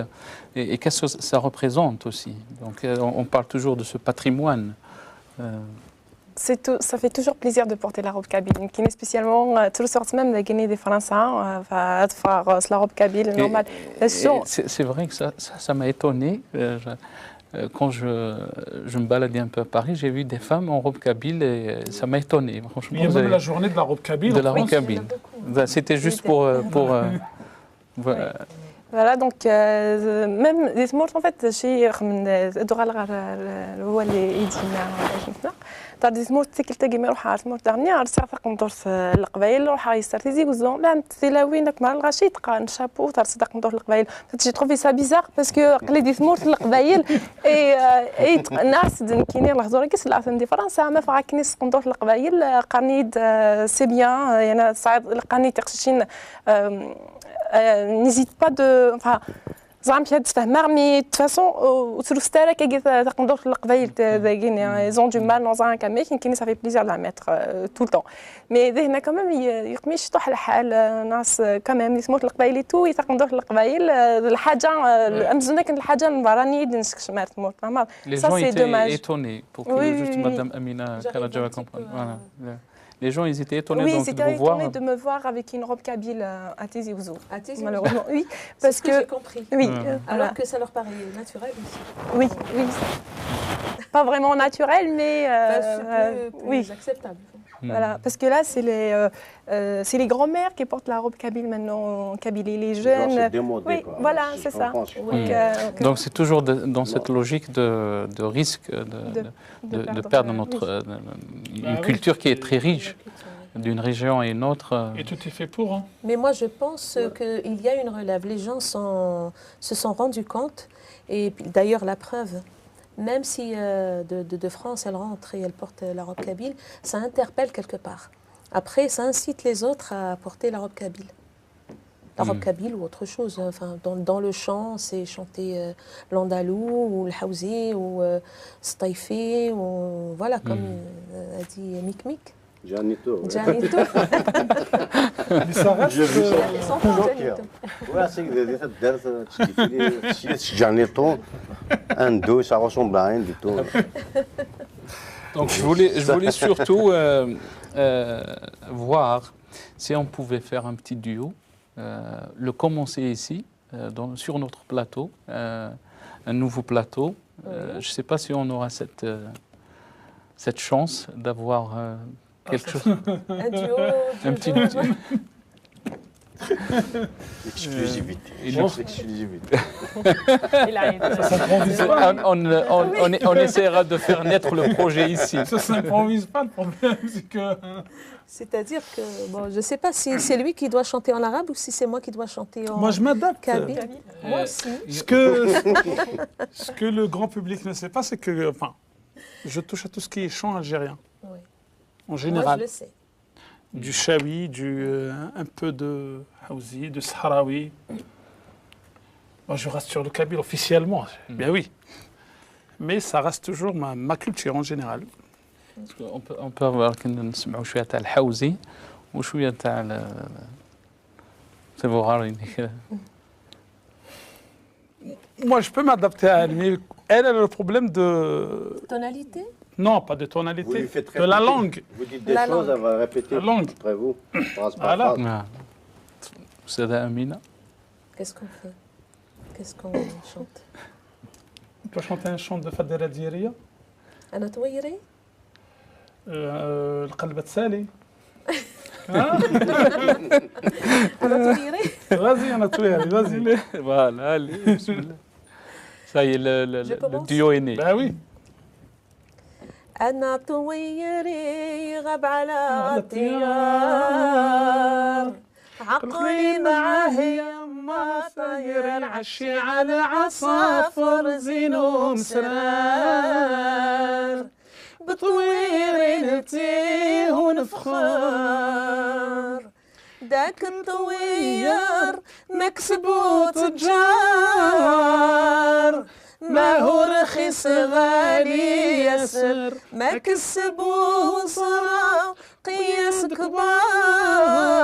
et, et qu'est-ce que ça représente aussi? Donc, euh, on, on parle toujours de ce patrimoine. Euh, C'est tout- ça fait toujours plaisir de porter la robe kabyle. يمكن spécialement تروسورت même داكيني دي فرنسا فهاد la robe kabyle et- normal. et- et C'est c'est vrai que ça, ça, ça m'a étonné. Euh, je- euh, quand je, je me baladais un peu à Paris, j'ai vu des femmes en robe kabyle et euh, ça m'a étonné. Franchement, Il y a vous même avez- la journée de la robe kabyle de en la robe France. kabyle. Ben, c'était juste pour, euh, pour euh, voilà. Voilà, donc euh, même دي تمورت en fait شي من دوغا الغار هو اللي يدينا شفنا دار دي تمورت تيكل تاكي مي روحها تمورت دارني عرسها فقندورت القبايل روحها يستر تيزي وزو لا تيلاوين داك مع الغاشي تقان شابو تاع صدق ندور القبايل. J'ai trouvé ça bizarre parce que قلي دي تمورت القبايل اي اي ناس دنكيني الهضوره كي سلعه دي فرنسا ما فغاكني سقندور القبايل قانيد c'est bien يعني صعيد قانيد تقشين. N'hésite pas de enfin زعما كي تفهمها mais de toute façon وتروس تارا كي تقندور القبايل داكيني ils ont du mal non زعما كامل كاين ça fait plaisir de la mettre tout le temps. Mais هنا quand même يقمي شطوح الحال ناس quand même يسموت القبايلي تو يتقندوه القبايل الحاجه امزونا كان الحاجه المباراني دنسك شمارت مورت مار Les Ça, gens c'est étaient dommage. Étonnés pour que Oui, oui, juste oui, oui. Madame Amina J'arrive Karajawa un petit comprenne. peu, Voilà. Les gens, ils étaient étonnés Oui, donc, ils de étaient vous voir. Étonnés de me voir avec une robe kabyle euh, à Tizi Ouzou. À Tizi Ouzou. Malheureusement, oui. C'est Parce ce que, que. J'ai compris. Oui, Ouais. euh, Alors voilà. Que ça leur paraît naturel aussi. Oui, oui. Pas vraiment naturel, mais. Enfin, euh, c'est euh, plus, plus oui, acceptable. Voilà. Parce que là, c'est les, euh, euh, c'est les grands-mères qui portent la robe kabyle maintenant en Kabylie. Les Genre, jeunes. C'est démodé, Oui, quoi. voilà, Je c'est ça. comprends, je Donc, comprends. euh, Donc c'est toujours de- dans cette logique de, de risque euh, de, De- de, de de perdre, perdre euh, notre, oui. euh, une Bah oui. Culture qui est très riche, d'une région à une autre. euh. Et tout est fait pour. Hein. Mais moi, je pense euh, qu'il y a une relève. Les gens sont, se sont rendus compte, et puis, d'ailleurs, la preuve, même si euh, de, de- de France, elle rentre et elle porte la robe kabyle, ça interpelle quelque part. Après, ça incite les autres à porter la robe kabyle. La robe kabyle ou autre chose. Enfin, dans, dans le chant, c'est chanter euh, l'andalou ou le haouzi ou euh, sṭayfi ou voilà, comme euh, a dit Mick Mick. Janito. Janito. Mais ça reste. J'ai vu ça. euh, Ils sont pour Janito. Ouais, c'est que des des des Janito, un dos, ça ressemble à rien du tout. Donc je voulais, je voulais surtout euh, euh, voir si on pouvait faire un petit duo, euh, le commencer ici, euh, dans- sur notre plateau, euh, un nouveau plateau. Euh, je ne sais pas si on aura cette, euh, cette chance d'avoir euh, quelque chose. Un duo. Un petit duo. duo. Exclusivité. Et Chance le- exclusivité. Il a été. On, on- on- on- on essaiera de faire naître le projet ici. Ça s'improvise pas, le problème, c'est que. C'est-à-dire que, bon, je ne sais pas si c'est lui qui doit chanter en arabe ou si c'est moi qui doit chanter en Moi, je m'adapte. kabyle. Moi Euh, aussi. Ce que, ce que le grand public ne sait pas, c'est que, enfin, je touche à tout ce qui est chant algérien, Oui. en Moi, général. Je le sais. Du chaoui, du, euh, un peu de haouzi, de sahraoui. Moi, je reste sur le kabyle officiellement, bien oui. Mais ça reste toujours ma, ma culture en général. Parce qu'on peut, on peut avoir كنا نسمعوا شوية تاع الحوزي وشوية تاع ال- c'est vrai. Moi, je peux m'adapter à elle, mais elle, elle a le problème de. Tonalité. Non, pas de Vous tonalité, lui faites de la répéter. Langue. Vous dites des La choses, langue. Elle va répéter La langue. Après vous, phrase par Voilà. phrase. آه. أستاذة أمينة. Qu'est-ce qu'on fait? Qu'est-ce qu'on chante? On peut chanter un chant de Fadera Dieria. أنا طويري. Euh, القلب تسالي. أنا طويري. Vas-y, أنا طويري, vas-y. Voilà, allez, بسم الله. Ça y est, le, le, Je le- le commence. Duo est né. Ben oui. أنا طويري غاب على الطيار. عقلي معاه يما طاير، عشي على عصافر زين ومسرار. بطويري نتيه ونفخر. داك الطوير مكسبو تجار، ما هو رخيص غالي ياسر، مكسبو صرا قياس كبار،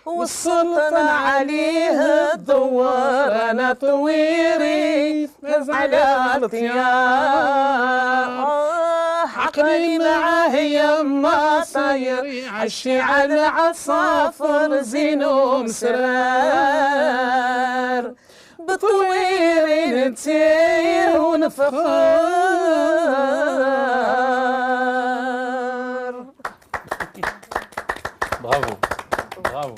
والسلطان عليه الدوار. أنا طويري على الطيار، عقلي معاه يما طاير، عشي على عصافر زين ومسرار، بطويري نتيه ونفخر. Bravo. Bravo.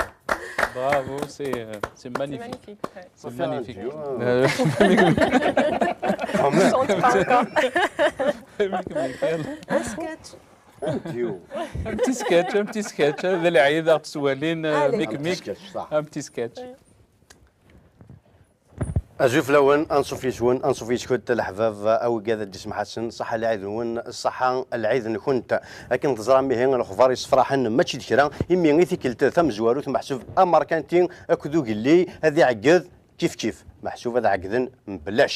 Bravo, c'est euh, c'est magnifique. Magnifique. Ouais. C'est Faut faire un magnifique. duo, hein. Euh, Quand même. Chante pas encore. Mick Michael. Un sketch. Un duo. Un petit sketch, un petit sketch. هذا العيد راك تسوالين Allez. ميك Un petit ميك. Sketch, ça. Un petit sketch. Azul fell-awen, anṣuf yes-wen, anṣuf yes-kent leḥbab, awigad ad d-isem Ḥasen, ṣaḥa lɛid-nwen, ṣaḥa lɛid-nkent. Akken teẓram ihi lexbar yessefraḥen mačči d kra, imi i tikkelt tamezwarut meḥsub amerkanti akked ugellid ad iɛegged kif kif, meḥsub ad ɛeggden mblac.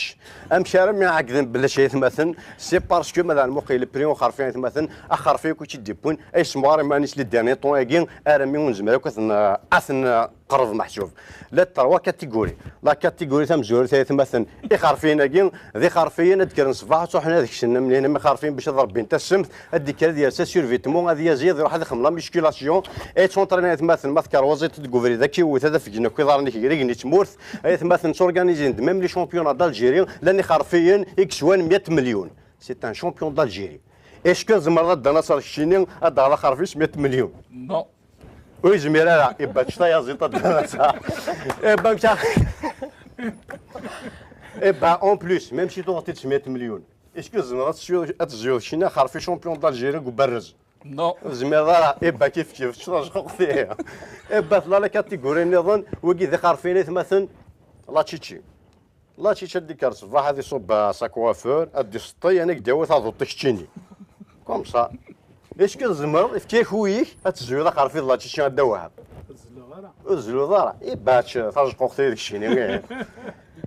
Amek ara mi ɛeggden mblac ay atmaten? C'est parce que ma d-nmuqel le prix uxerfi ay atmaten, axerfi akk i tt-id-iwwin, ay semɣar iman-is les derniers temps-agi, armi ur nezmir akk ad ten- ad ten- qerreb meḥsub. La trois catégories. La catégorie tamezwarut ay atmaten, ixerfiyen-agi, d ixerfiyen ad d-kkren ṣṣbeḥ, ad ṛuḥen ad ksen amnihni am ixerfiyen bac ad ṛebbin tassemt, ad d-ikker ad yers assurvêtement, ad yazi, ad iṛuḥ ad ixdem la musculation, ad yettunṭrine ay atmaten, ma tekker waẓiṭ deg ubrid, ad k-iwwet, ad afgen akk iḍarren-ik gar igenni d tmurt, ay atmaten, s'organisent-d même les championnats d'Algérie, llan ixerfiyen i yeswan meyya melyun. C'est un champion d'Algérie. Est-ce que tzemreḍ a Dda Naṣer keččini ad d-taɣeḍ axerfi s meyya melyun? Non. Ur yezmir ara, ibba tecṭa yaziṭ a Dda Naṣer. Ibba mca. Ibba en plus, même si tuɣeḍ-t-id s meyya melyun, est-ce que tzemreḍ ad tesyu- ad tezwiḍ keččini axerfi champion d'Algérie deg uberrez? Non. Ur tezmireḍ ara, ibba kif kif, tecṭa tejquqt-ihi. Ibba tella la catégorie nniḍen, wigi d ixerfiyen ay atmaten, la tcitchi. La tcitchi ad d-ikker ṣṣbeḥ ad iṣubb sa coiffeur, ad d-iseṭṭel, ad k-d-yawi taḍuṭ keččini. Comme ça. Est-ce que tzemreḍ, efk-ak wiyik, ad tezwiḍ axerfi d la tcitchi a Dda Wahab? Ur tezluḍ ara. Ibba tecṭa tejquqt-ihi d keččini, wihin.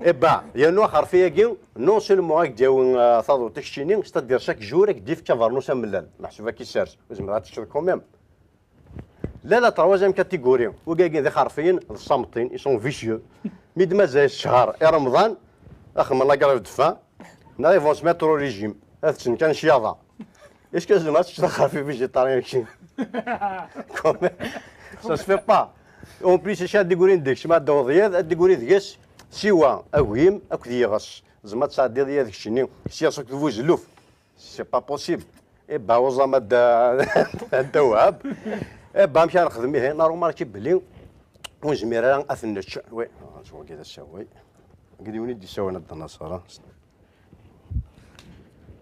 Eh ben, yernu axerfi-agi, non seulement ad k-d-yawi, euh, taḍuṭ i keččini, c'est-à-dire chaque jour ad k-d-yefk abernus amellal. Meḥsub ad k-issers, ur tezmireḍ ad teččeḍ quand même. Là, la troisième catégorie, wigagi d ixerfiyen, d ṣṣamṭin, ils sont vicieux. Mi d-mazal ccher i Remḍan, ad xedmen la grève de faim, neɣ ils vont se mettre au régime, ad ččen kan cyaḍa. Est-ce que tzemreḍ ad teččeḍ axerfi végétarien keččini? Quand même, ça se fait pas. En plus, acu ad d-igrin deg-s, ma d-tawḍeḍ yad, ad d-igri deg-s siwa agim akked yiɣes. Tzemreḍ ad tesɛeddiḍ yad keččini s yiɣes akked buzelluf. C'est pas possible. Eh ben, uẓam a Dda, a Dda Wahab. Eh ben, amek ara nexdem ihi? Normal ki belli ur nezmir ara ad t-nečč. Oui, ah, wagi d asaw, oui. Wagi d yiwen i d-yessawalen a Dda Naṣer, ah.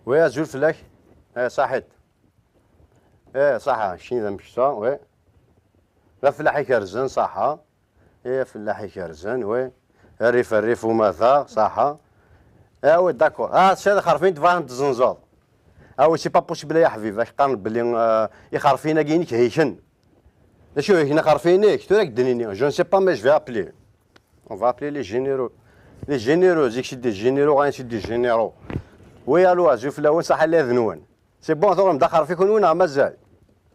Oui, azul fell-ak. Eh, ṣaḥit. Eh, ṣaḥa, keččini d ameksa, oui. D afellaḥ ikerrzen, ṣaḥa. Eh, afellaḥ ikerrzen, oui. Rrif, rrif umata, ṣaḥa. Ah oui, d'accord. Ah, c'est des xerfiyen tebɣa ad ten-tezzenzeḍ. Ah oui, c'est pas possible, ya ḥbib. Ak qqaren belli, euh, ixerfiyen-agi-inek hiken. D acu hiken ixerfiyen-ik? Tura ad k-d-nini. Je ne sais pas, mais je vais appeler. On va appeler les généraux. Les généraux, zik c'est des généraux, ɣayen c'est des généraux. Oui, allô, azul fell-awen, ṣaḥa, la d-nwen. C'est bon, tuɣem-d axerfi kunwi neɣ mazal?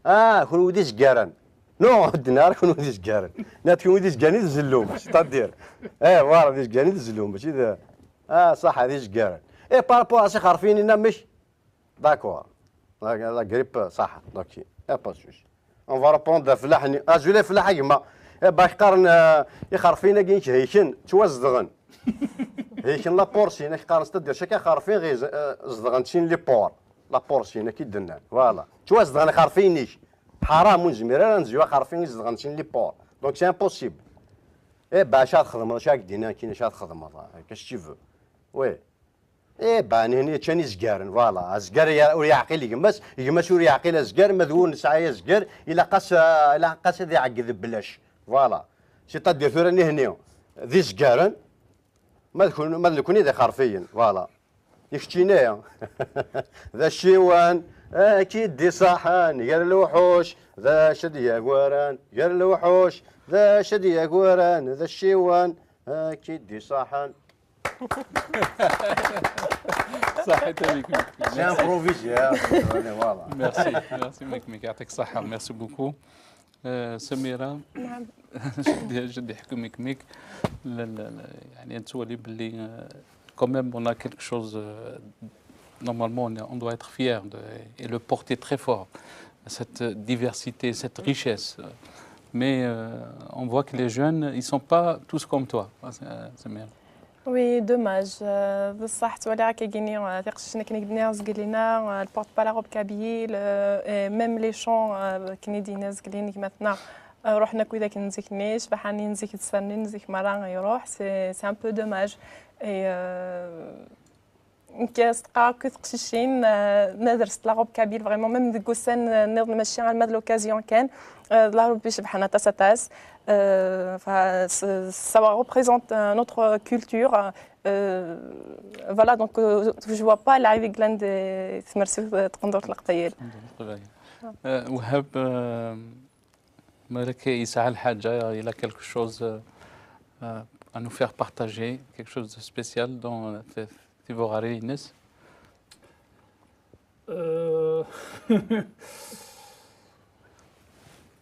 Ah, kunwi d izgaren. Non, ur d-nniɣ ara kunwi d izgaren. Nniɣ-d kunwi d izgaren i tzellum, c'est-à-dire. Eh, voilà, d izgaren i tzellum, mačči d... Ah, ṣaḥa, d izgaren. Et par rapport à ces xerfiyen-nni, amek? D'accord. La, la grippe, ṣaḥa, ok. Y a pas de souci. On va répondre d afellaḥ-nni. Azul a fellah a gma. Eh, bak qqaren, euh, ixerfiyen-agi-inek hiken, ttwazedɣen. Hiken la porcine, ak qqaren, c'est-à-dire, chaque ixerfiyen ɣi z-, euh, zedɣen sin les porcs. La porcine, akka i d-nnan. Voilà. Ttwazedɣen ixerfiyen-ik. Ḥaram, ur nezmir ara ad nezyu axerfi i zedɣen sin les porcs. Donc, c'est impossible. Eh ben, acu ara txedmeḍ, acu ara k-d-iniɣ, acu ara txedmeḍ, qu'est-ce que tu veux? Oui. Eh ben, nihni ččan izgaren, voilà. Azgar ya-, ur yeɛqil gma-s, gma-s ur yeɛqil azgar, ma d win nesɛa azgar, ilaq-as, ah, ilaq-as ad iɛegged belac. Voilà. C'est-à-dire tura nihni d izgaren, ma d kun-, ma d nekni d ixerfiyen, voilà. I keččini d aciwan, ad k-id-iṣaḥen gar lewḥuc, d acu d-yagwaran gar lewḥuc, d acu d-yagwaran, d aciwan, ad k-id-iṣaḥen. صحيت avec Mikmik. C'est improvisé, hein. Voilà. Merci, merci Mikmik, يعطيك الصحة, merci beaucoup. آه، سميرة. نعم. شد يحكم Mikmik. لا، لا، لا، يعني، نتولي باللي، آه، quand même, on a quelque chose, euh, normalement, on, est- on doit être fier de, et le porter très fort, cette diversité, cette richesse. Mais, euh, on voit que les jeunes, ils sont pas tous comme toi, hein, Samira. Oui, dommage. Euh, بصح تولي هكا كيني، آه، تيقشنا كنا قدنا زقلينا، آه، porte pas la robe kabyle, euh, et même les chants, آه، كنا دينا زقلين كيما تنا، آه، روحنا كويدا كنزيك نيش، بحاني نزيك تسرني، نزيك مرة يروح، c'est, c'est un peu dommage. Et, euh, كاس تقرا كو تقشيشين، آه، نادر ست la robe kabyle, vraiment, même ديك وسان، آه، نظن ماشي غير ماد l'occasion كان، آه، la robe باش بحنا تاس تاس. Euh, enfin, ça, ça représente, euh, notre culture. Euh, voilà, donc, euh, je vois pas العيب غلاند تمرسي تقندور القبايل. آه، وهاب، آه، مالك يسعى الحاجة، il a quelque chose, euh, euh, à nous faire partager, quelque chose de spécial dans, euh, في، في بوغاري ينس. Euh,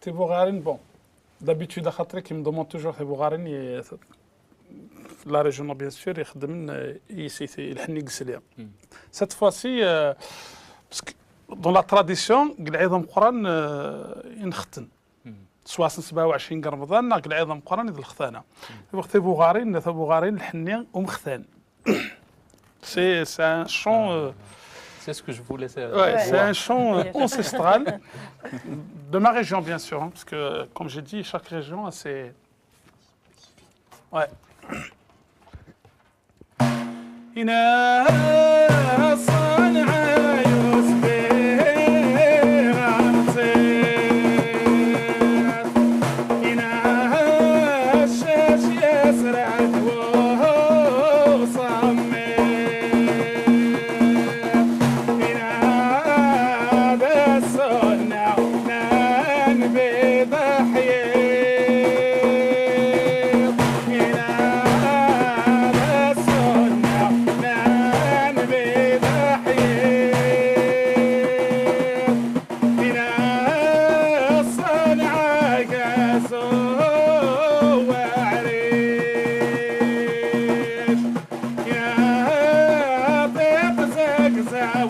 Tibougarin, bon, d'habitude, خاطري كي me demande toujours Tibougarin, et la région, bien sûr, يخدم ici, الحني قسلي. Cette fois-ci, euh, parce que dans la tradition, قلعيض مقران, euh, ينختن. سواء سبعة وعشرين رمضان، ناق العيد مقران، إذ الختانة. وقت Tibougarin, Tibougarin الحني ومختان. C'est, c'est un chant, euh, C'est ce que je voulais savoir. Ouais, c'est Ouais. Un chant, euh, Yes. Ancestral de ma région, bien sûr, hein, parce que, comme j'ai dit, chaque région a ses. Ouais.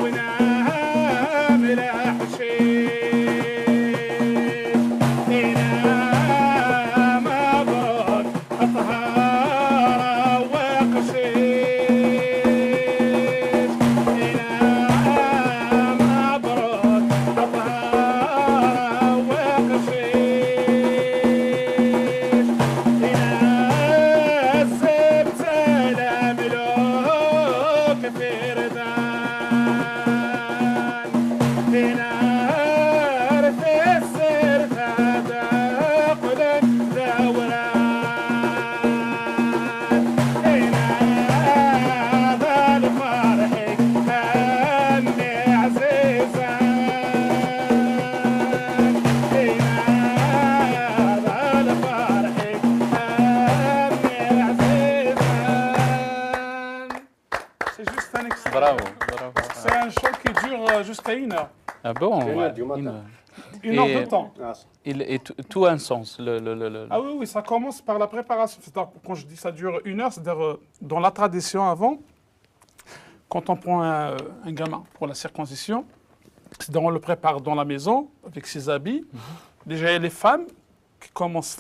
ونعم الحشيش. إلى مبروك أطهار وقشيش. إلى مبروك أطهار وقشيش. إلى الزبت الملوك في ردان. في نهار في السير تداقل دوران. في نهار الفرح أمي عزيزة. في نهار الفرح أمي عزيزة. C'est juste un extrait. Bravo, bravo. C'est un chant qui dure euh, jusqu'à une heure. Ah bon, Une ouais, heure du matin. Une heure. Une heure Et- de temps. Ah, Il est tout, tout un sens. Le, le, le, le- Ah oui, oui, ça commence par la préparation. C'est-à-dire, quand je dis ça dure une heure, c'est-à-dire euh, dans la tradition avant, quand on prend un, un gamin pour la circoncision, c'est-à-dire on le prépare dans la maison avec ses habits. Déjà, il y a les femmes qui commencent.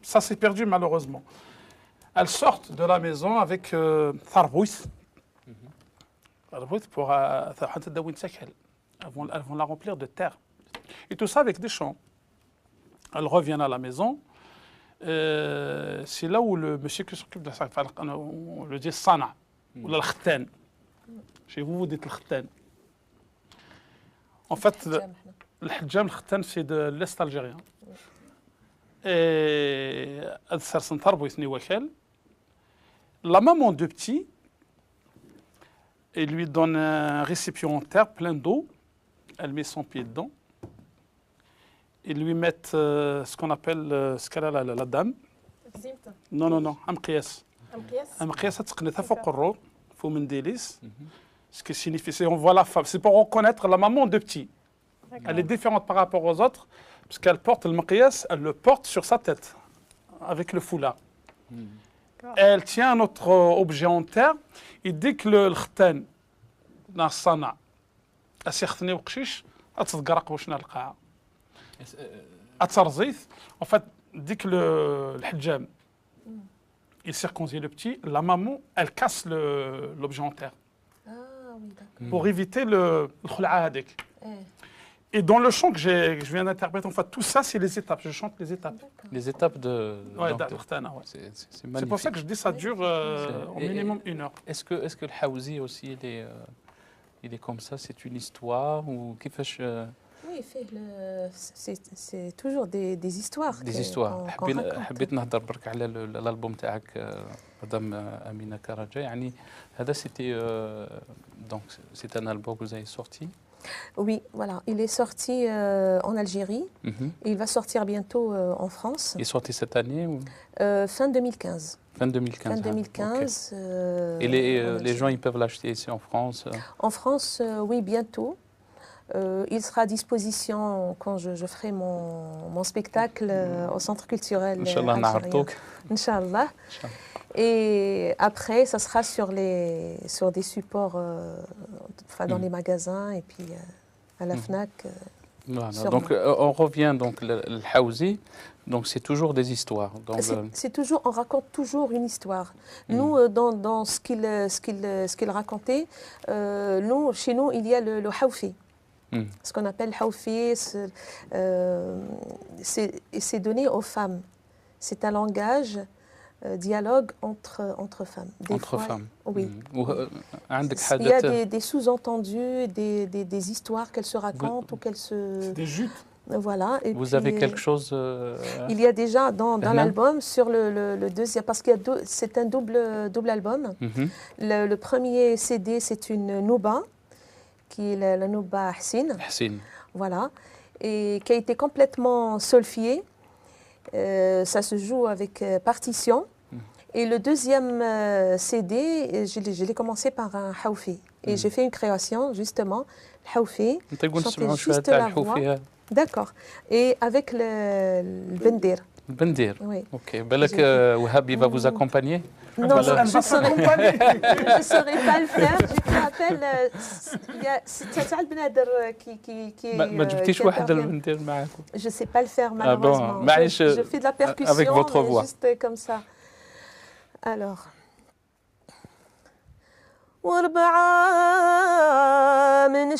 Ça s'est perdu malheureusement. Elles sortent de la maison avec euh, tarbouit. Tarbouit pour euh, avant, avant la remplir de terre. Et tout ça avec des chants. Elles reviennent à la maison. Euh, c'est là où le monsieur qui s'occupe de ça, on le dit sana, ou le khtan. Chez vous, vous dites le khtan. En fait, le, le hijab, le khtan, c'est de l'Est algérien. Et ad sersen tarbouit-nni wakal. La maman de petit, il lui donne un récipient en terre plein d'eau. Elle met son pied dedans. Ils lui mettent euh, ce qu'on appelle euh, ce qu'elle a là, la, la dame. Non, non, non, amqiyas. Amqiyas ad teqqen-it ɣef uqerru, ɣef umendilis. Ce qui signifie, c'est on voit la femme, c'est pour reconnaître la maman de petit. Elle est différente par rapport aux autres, parce qu'elle porte le maqyas, elle le porte sur sa tête, avec le foulard. Elle tient un autre euh, objet en terre, il dit que le, le khtan, dans sana, asixtni uqcic, ad tḍegger aqbuc n lqaɛa. Ad terẓ-it, en fait, dès que le, le hijab, il circoncit le petit, la maman, elle casse le- l'objet en terre Ah oui, d'accord. pour éviter le, le khul'a hadik. Eh, Et dans le chant que, j'ai- que je viens d'interpréter, en fait, tout ça, c'est les étapes. Je chante les étapes. d'accord. Les étapes de. Ouais, donc, de de- l'khitana, ouais. c'est- c'est- c'est C'est pour ça magnifique. Que je dis ça dure euh, au Et- minimum une heure. Est-ce que, est-ce que le hawzi aussi, il est, euh, il est comme ça, c'est une histoire ou كيفاش, euh, Oui, fait le- c'est c'est toujours des, des histoires. Des que- histoires. qu'on- qu'on حبيت raconte. حبيت نهضر برك على ال- l'album تاعك آه، مدام أمينة كراجة. يعني هذا c'était euh, donc c'est un album que vous avez sorti. Oui, voilà. Il est sorti euh, en Algérie. Mhm. Et il va sortir bientôt euh, en France. Il est sorti cette année ou Euh, fin deux mille quinze. Fin deux mille quinze. Fin Ah, ok. deux mille quinze. Euh, Et les, en euh, les gens, Algérie. Ils peuvent l'acheter ici en France. euh. En France, euh, oui, bientôt. Euh, il sera à disposition quand je, je ferai mon, mon spectacle euh, au Centre culturel euh, إن شاء الله algérien. نعرضوك. Inch'Allah. Et après, ça sera sur, les, sur des supports, euh, enfin, dans Mhm. les magasins et puis euh, à la Mhm. Fnac. euh. Voilà. Sûrement. Donc euh, on revient donc le, le hawzi. Donc c'est toujours des histoires. Donc, C'est euh, c'est toujours, on raconte toujours une histoire. Mhm. Nous, euh, dans, dans ce qu'il euh, ce qu'il euh, ce qu'il racontait, euh, nous, chez nous, il y a le, le hawfi. mhm. Ce qu'on appelle hawfi, c'est euh, c'est- et c'est donné aux femmes. C'est un langage, euh, dialogue entre, entre femmes. Des Entre fois- femmes. Oui. Mhm. و- آه، عندك Il y a حاجات. Des, des sous-entendus, des, des, des histoires qu'elles se racontent ou qu'elles se... C'est des jutes. Voilà. Et Vous puis, avez euh, quelque chose euh, Il y a déjà dans, dans هنا؟ L'album, sur le, le, le deuxième, parce qu'il y a deux, c'est un double, double album. Mhm. Le, le premier C D, c'est une nouba, qui est la, la nouba Hsine, حسين. Voilà. Et qui a été complètement solféjée. Euh, ça se joue avec euh, partition. Mhm. Et le deuxième euh, C D, euh, je l'ai je l'ai commencé par un hawfi. Et Mhm. J'ai fait une création, justement, le hawfi. نعطيكم Chanter نسمعوا شوية juste تاع la voix. الحوفي هذا. D'accord. Et avec le, le bendir. البندير. Oui. Ok. بالك J'ai- euh, وهاب va vous accompagner. Non, Elle va je ne saurais, s'accompagner. je saurais pas le faire. J'ai fait un Appelle, euh, s- il y a- c'est c'est le bnader, euh, qui, qui, qui, ما, ما euh, جبتيش qui واحد intervient. المنديل معاكم؟ Je sais pas le faire, Ah bon, malheureusement. معليش, Je, je fais de la avec percussion, votre mais voix. Juste, euh, comme ça. Alors. وربعة من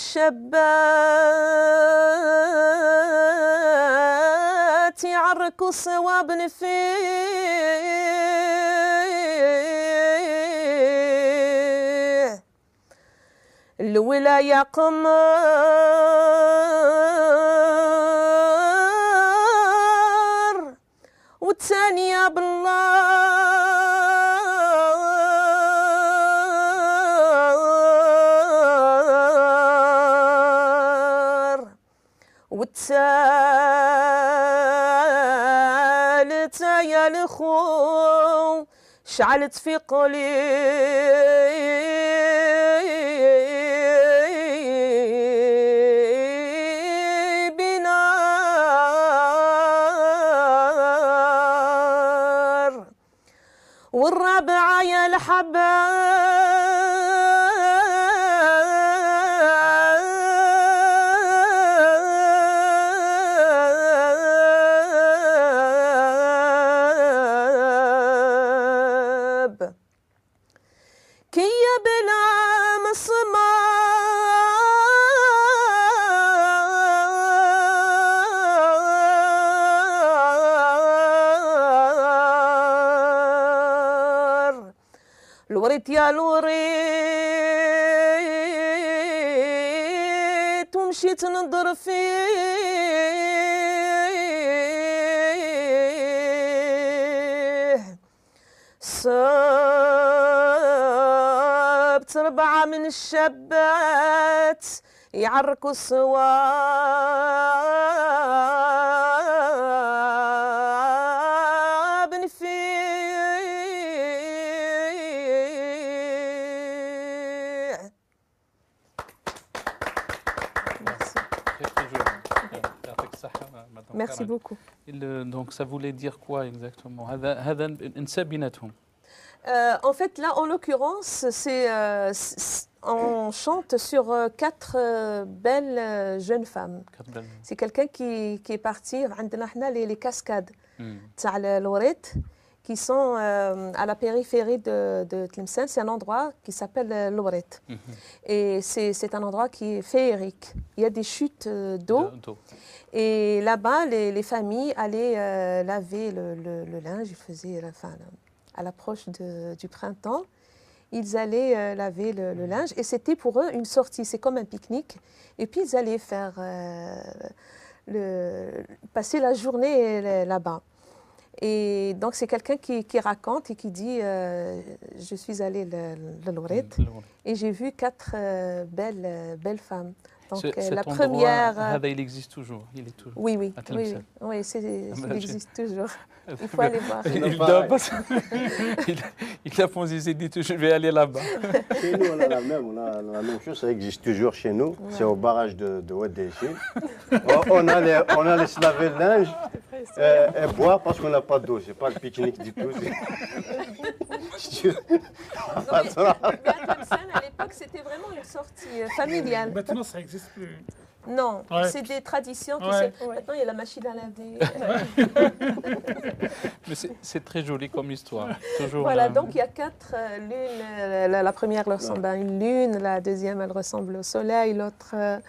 الشابات يعركوا الصواب فيه. الولاية قمر والثانية بالنار. والثالثة يا الخو شعلت في قلبي نار. والرابعة يا الحباب كي بلا مسمار. الوريد يا الوريد ومشيت نضر فيه. صبت ربعة من الشابات يعركوا الصواب فيه. Très, très joli. يعطيك الصحة, Madame Merci Karen. Beaucoup. Il, euh, donc, ça voulait dire quoi exactement? هذا, هذا نسى بيناتهم. Euh, en fait, là, en l'occurrence, c'est, euh, c'est- c'est- on chante sur euh, quatre euh, belles euh, jeunes femmes. Quatre belles. C'est quelqu'un qui, qui est parti, عندنا حنا les, les cascades Hmm. تاع الوريت, qui sont euh, à la périphérie de, de Tlemcen. C'est un endroit qui s'appelle euh, الوريت. Mhm. Et c'est c'est un endroit qui est féerique. Il y a des chutes euh, d'eau. De- d'eau. Et là-bas, les, les familles allaient euh, laver le, le- le linge. Ils faisaient, enfin, à l'approche de- du printemps, ils allaient euh, laver le, le linge et c'était pour eux une sortie. C'est comme un pique-nique. Et puis, ils allaient faire euh, le, passer la journée euh, là-bas. Et donc, c'est quelqu'un qui, qui raconte et qui dit euh, Je suis allé le, le Loret Le Loret. Et j'ai vu quatre euh, belles, euh, belles femmes. Donc, Ce- euh, cet la endroit, première. euh, هذا, il existe toujours. Il est toujours. Oui, oui, à oui, oui, Tlemcen. Oui, c'est- Ah, il bah, existe toujours. Il faut aller voir. Il C'est doit pareil. pas. Il, il a pensé, il dit toujours, je vais aller là-bas. Chez nous, on a la même, on a la même chose, ça existe toujours chez nous. Ouais. C'est au barrage de, de Oued Echine. On, on allait, on allait se laver le linge euh, et boire parce qu'on n'a pas d'eau. C'est pas le pique-nique du tout. C'est- Non, mais, mais à Tlemcen, à l'époque, c'était vraiment une sortie euh, familiale. Maintenant, ça n'existe plus. Non, Ouais. c'est des traditions qui Ouais. se. Maintenant, il y a la machine à laver. Mais c'est c'est très joli comme histoire. Toujours. Voilà, la- Donc il y a quatre euh, lunes. Euh, la, la première ressemble à une lune, la deuxième, elle ressemble au soleil, l'autre. euh,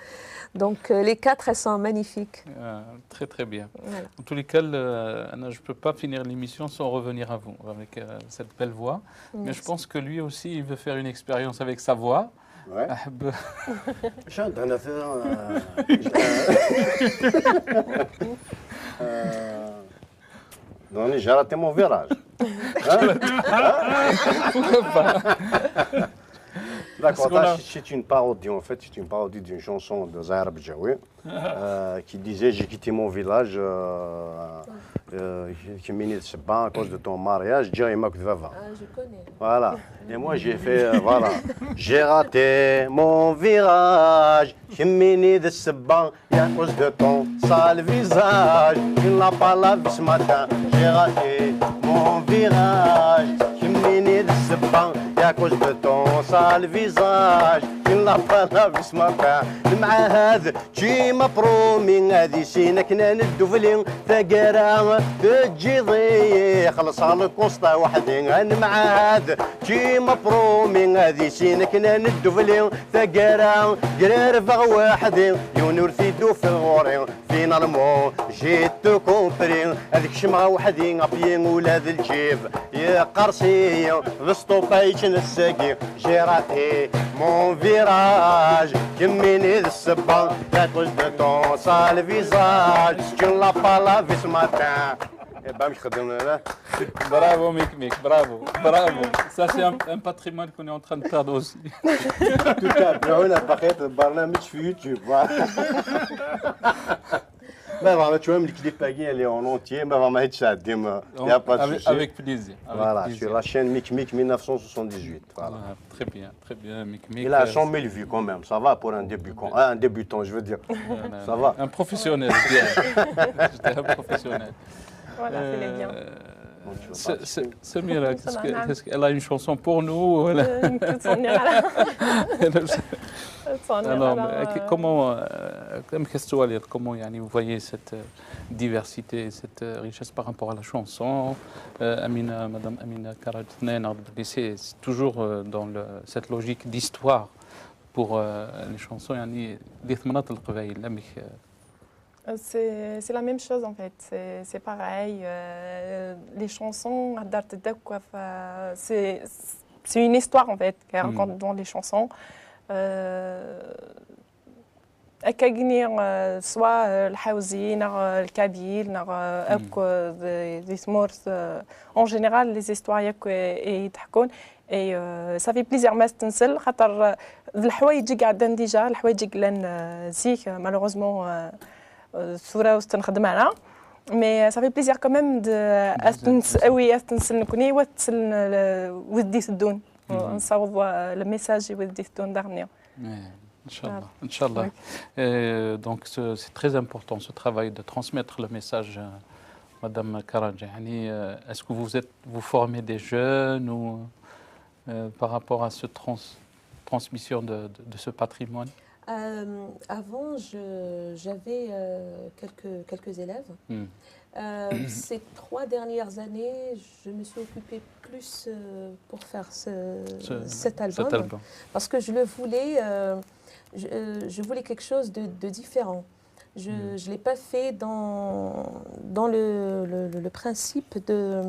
Donc euh, les quatre, elles sont magnifiques. Euh, très, très bien. Voilà. En tous les cas, le- Anna, je ne peux pas finir l'émission sans revenir à vous avec euh, cette belle voix. Mais je Merci. Pense que lui aussi, il veut faire une expérience avec sa voix. Ouais. أحب- شاد، أنا في- آه، دوني جراتي مون فيراج. D'accord, Parce qu'on a- ça, c'est une parodie en fait, c'est une parodie d'une chanson de Zahra Bidjaoui euh, qui disait j'ai quitté mon village euh, euh, كميني السبان à cause de ton mariage, جاي ماك دفافا. Ah, je connais. Voilà. Et moi, j'ai fait, euh, voilà. J'ai raté mon virage. كميني السبان à cause de ton sale visage. Tu n'as pas lavé ce matin. J'ai raté mon virage. كميني D ssebba, à cause de ton sale visage, tu ne laves pas la vie ce matin. Lemɛahad, tu m'as promis, ad issin akken ad neddubli taggara, teǧǧiḍ-iyi xelṣeɣ le constat weḥd-i. Lemɛahad, tu m'as promis, ad issin akken ad neddubli taggara, grarbeɣ weḥd-i, yiwen ur t-id-tufiḍ ɣur-i. Finalement, j'ai tout compris. Ad kecmeɣ weḥd-i, à pied ula d lǧib yeqqers-iyi. D stop ay yettnessagi. J'ai raté mon virage. Kemmini d ssebba, à cause de ton sale visage, tu ne laves pas la vie ce matin. Eh ben, je redonne là. Bravo, Mick Mick, bravo, bravo. Ça, c'est un, un patrimoine qu'on est en train de perdre aussi. Tout à fait. هنا بقيت البرنامج في يوتيوب. Voilà. ما فهمت شوية من الكليب باقي اللي اون اونتيي، ما فهمتش عندي، ما يا با. Avec, avec plaisir. Avec voilà, plaisir. Sur la chaîne Mick Mick mille neuf cent soixante-dix-huit. Voilà. Ah, très bien, très bien, Mick Mick. Il a cent mille vues quand même, ça va pour un débutant, un débutant, je veux dire. Ça va. Un professionnel, je dirais. J'étais un professionnel. Voilà, c'est les biens. Euh, Samira, qu'est-ce qu'elle a une chanson pour nous? Alors, comment, euh, comment, يعني, vous voyez cette, euh, diversité, cette, euh, richesse par rapport à la chanson? Euh, Amina, Madame Amina Karaj, c'est toujours, euh, dans le, cette logique d'histoire pour, euh, les chansons, يعني, di temnaḍt n Leqbayel, amek, euh, C'est, c'est la même chose en fait, c'est, c'est pareil. Euh, les chansons, c'est, c'est une histoire en fait, qu'elle raconte dans les chansons. Euh, Akka gni, euh, soit, euh, le Haouzi, neɣ, euh, le Kabyle, neɣ, euh, akk, euh, des, des morts, euh, en général, les histoires, yakk, euh, i d-ḥekkun. Et, euh, ça fait plaisir ma s-tensel, xaṭer, euh, d leḥwayeǧ i iɛeddan déjà, leḥwayeǧ i yellan, euh, zik, euh, malheureusement, euh, euh, tura ur s-tenxeddem ara. Mais, euh, ça fait plaisir quand même de, euh, à s-tens-, ah oui, à s-tensel nekni, wa t-sellen, euh, wid d-iteddun. Nessaweḍ, euh, le message i wid d-iteddun daɣenni. Inchallah, inchallah. Euh, donc, c'est très important, ce travail de transmettre le message, euh, Madame Karaj. يعني, euh, est-ce que vous êtes, vous formez des jeunes ou, euh, par rapport à ce trans-, transmission de, de, de ce patrimoine? Euh, avant, je, j'avais, euh, quelques, quelques élèves. Euh, ces trois dernières années, je me suis occupée plus, euh, pour faire ce, cet album, parce que je le voulais, euh, je, euh, je voulais quelque chose de, de différent. Je, je l'ai pas fait dans, dans le, le, le principe de,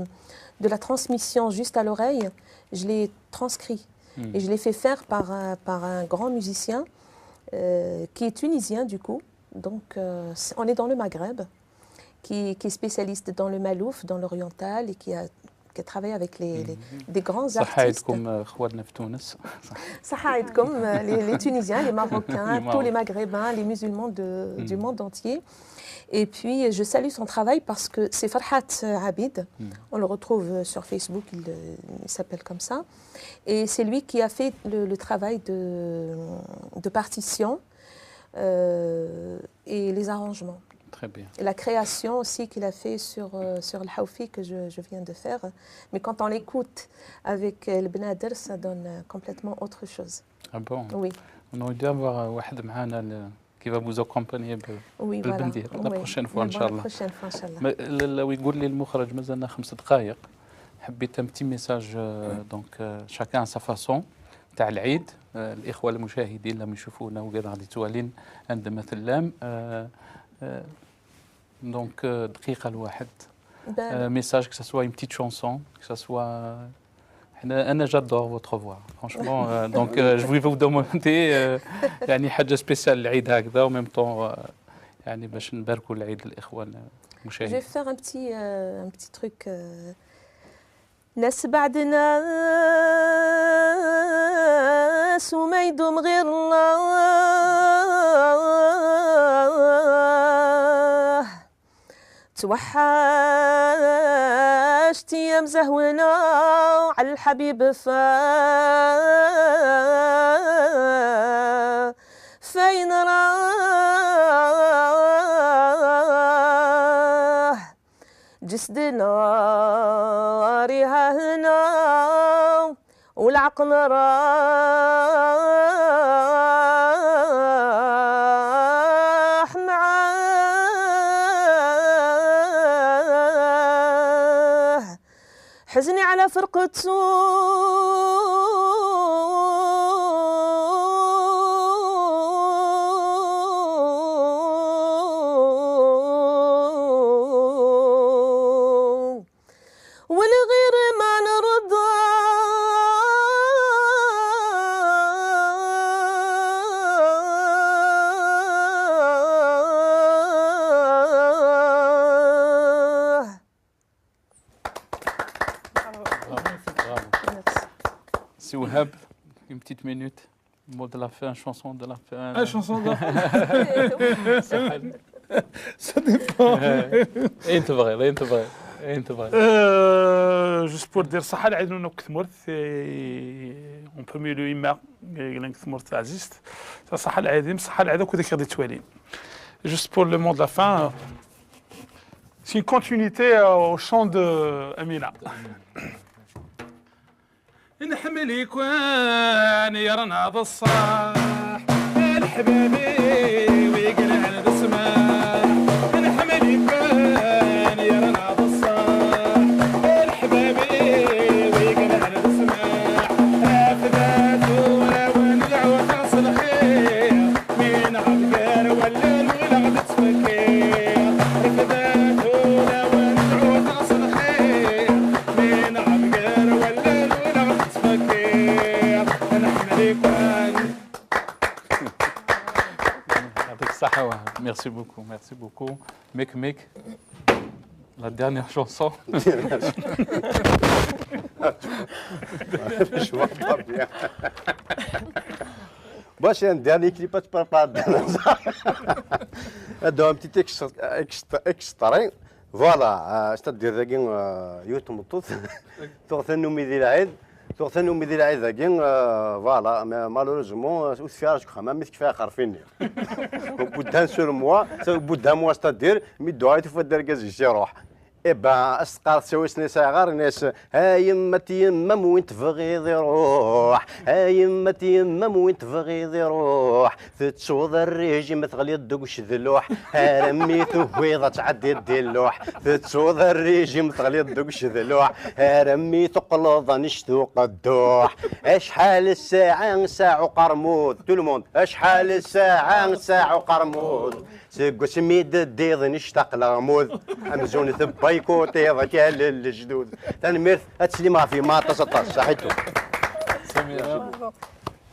de la transmission juste à l'oreille. Je l'ai transcrit. Et je l'ai fait faire par un, par un grand musicien, euh, qui est tunisien du coup. Donc, euh, c'est, on est dans le Maghreb, qui, qui est spécialiste dans le malouf, dans l'oriental, et qui a, qui a travaillé avec les, les, des grands artistes. صحة عيدكم، آه، خواتنا في تونس. صحة عيدكم, euh, les, les Tunisiens, les Marocains, tous les Maghrébins, les musulmans de, du monde entier. Et puis, je salue son travail parce que c'est Farhat, euh, Abid. On le retrouve, euh, sur Facebook, il, euh, il s'appelle comme ça. Et c'est lui qui a fait le, le travail de, de partition, euh, et les arrangements. Très bien. Et la création aussi qu'il a fait sur, euh, sur le Haoufi que je, je viens de faire. Mais quand on l'écoute avec, euh, le Bnader, ça donne, euh, complètement autre chose. Ah bon? Oui. On aurait dû avoir, euh, واحد معانا ل-, qui va vous accompagner ب-, oui, voilà, بالبندير. La prochaine fois, إن شاء الله. La prochaine fois, إن شاء الله. ما-، ل-، لو يقول لي المخرج مازالنا خمس دقايق، حبيت un petit message, euh, donc, euh, chacun à sa façon, تاع العيد، euh, الإخوة المشاهدين اللي يشوفونا وكاع غادي توالين عندما تلام، euh, euh, donc, euh, دقيقة الواحد. Euh, message, que ce soit une petite chanson, que ce soit حنا، أنا j'adore votre voix. Franchement, euh, donc, euh, je voulais vous demander, euh, يعني حاجة spéciale العيد هكذا، en même temps, euh, يعني باش نباركوا العيد للإخوان المشاهدين. Je vais faire un petit, euh, un petit truc, euh. ناس بعد ناس وما يدوم غير الله. توحشت يا مزهونة على الحبيب فا-، فين راه؟ جسدنا ريها هنا. والعقل راح معاه. حزني على فرقته. والغير ما نرضى. Si Wahab, une petite minute. Mot de la fin, chanson de la fin. Ah, chanson de la fin. Ça dépend. Ayen tebɣiḍ, ayen tebɣiḍ, ayen tebɣiḍ. Euh, juste pour dire, صحة العيد نونك ثمورت, on peut mieux le إما, لانك ثمورت عزيزت. صحة العيد, صحة العيد كذا كذا توالين. Juste pour le mot de la fin, c'est une continuité au chant de Amina. نحملك وين يرناض الصاح. الحبابي ويقلع السماح. نحملك وين يرناض الصاح. الحبابي ويقلع السماح. أفدات ولا ونلعو خاص الخير. من عبقر ولا الولغ تفكير. أفدات ولا ونلعو خاص الخير. من عبقر ولا الولغ تفكير. نحملك وين يعطيك الصحة وهاب. Merci beaucoup, merci beaucoup. Mik Mik, la dernière chanson. Je vois pas bien. Bon, c'est un dernier clip à te préparer. Dans un petit extra- extra- extrait. Voilà, euh, c'est-à-dire dagi, euh, yiwet tmeṭṭut tuɣ tannumi di lɛid, tuɣ tannumi di lɛid dagi, euh, voilà, mais malheureusement, euh, ur teffi ara seg uxxam, am mi tekfa xerf-ini. Au bout d'un seul mois, c'est-à-dire, au bout d'un mois, c'est-à-dire, mi dduɛa i tufa-d argaz-is iruḥ. Eh ben, as-teqqar tsawi-s-nni sɛiɣ ar-, nni-as, a yemma-t yemma-m win tebɣiḍ iruḥ, a yemma-t yemma-m win tebɣiḍ iruḥ, tettuḍ rrijim teɣliḍ deg ucedluḥ, armi tugiḍ ad tɛeddiḍ di lluḥ, tettuḍ rrijim teɣliḍ deg ucedluḥ, armi teqqleḍ anect uqedduḥ. Acḥal ssaɛa ssaɛa uqermud, tout le monde, acḥal ssaɛa ssaɛa uqermud. Seg wasmi d-ddiḍ nectaq leɣmud, amzun tebbaykuṭiḍ akal lejdud. Tanemmirt, ad teslim ɣef yemma aṭas aṭas, saḥitu.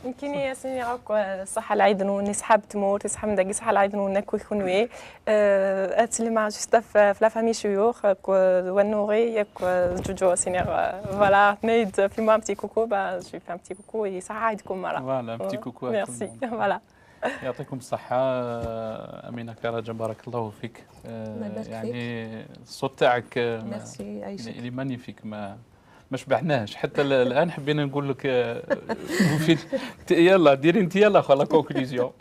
Nekkini ad s-iniɣ akk, eh, ṣṣeḥḥa lɛid-nwen, i ṣṣeḥḥa n tmurt, i ṣṣeḥḥa n dagi, ṣṣeḥḥa lɛid-nwen akk i kunwi. Eh, ad slimeɣ juste ɣef, ɣef la famille Cuyux, akk, eh, Wannuɣi, akk, eh, Ǧuǧu, ad s-iniɣ, eh, voilà, tenna-yi-d, fais-moi un petit coucou, bah, je lui fais un petit coucou, et ṣṣeḥḥa lɛid-nwen merra. Voilà, un petit coucou à tout le Merci, monde. Voilà. يعطيكم الصحة، آه، أمينة كراجة، بارك الله فيك. آه، الله يبارك يعني الصوت تاعك، آه، ما- Merci, Aïcha. اللي مانيفيك، ما ما شبعناش حتى ال- الآن. حبينا نقول لك، آه، وفي ت- يلا ديري انت يلا خو la conclusion.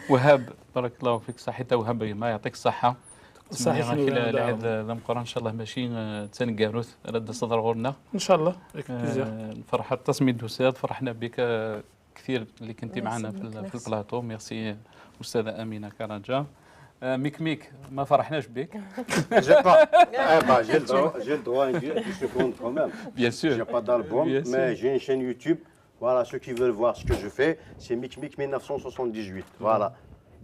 وهاب، بارك الله فيك، صحيت وهاب، ما يعطيك الصحة. صحيت نتمنى لك العيد ذا مقران إن شاء الله، ماشي، آه، تنقاروث، رد صدر غورنا. ان شاء الله، avec plaisir. آه، فرحة تصميد دوسات، فرحنا بك، آه، كثير اللي كنتي الله معنا في يسلمك، ال- في merci. البلاطو. Merci أستاذة أمينة كرجة. آه، ميك ميك، ما فرحناش بك. J'ai pas. Eh ben, j'ai le droit, j'ai le droit à une une seconde quand même. Bien sûr. J'ai pas d'album, Bien sûr. Mais j'ai une chaîne YouTube. Voilà, ceux qui veulent voir ce que je fais, c'est Mick Mick mille neuf cent soixante-dix-huit. Voilà.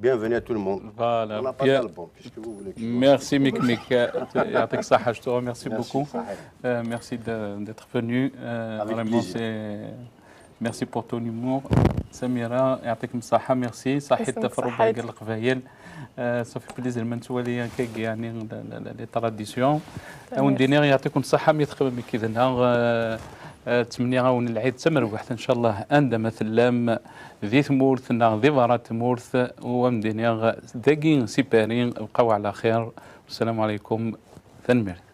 Bienvenue à tout le monde. Voilà. On n'a pas Bien. D'album, puisque vous voulez que je Merci ميك ميك. يعطيك الصحة, je te remercie Merci, beaucoup. صحيح. Euh, merci de- d'être venu. Euh, Avec vraiment, plaisir. c'est... Merci pour ton humour. سميرة, يعطيكم الصحة, merci. صحيت يسلمك في الربع صحيت. ديال القبايل. آه، صافي بليزير ما نتوالي هكاك يعني ل- ل- ل- les traditions. أون دينير, يعطيكم الصحة, مي تخمم كذا. آه، آه، تمنيغ-اون العيد تمربحت إن شاء الله, أندا ما تلام, ذي ثمورث ناغ ذي برا ثمورث, وأون دينير داكي سيباري, بقاو على خير. والسلام عليكم. ثنميرت.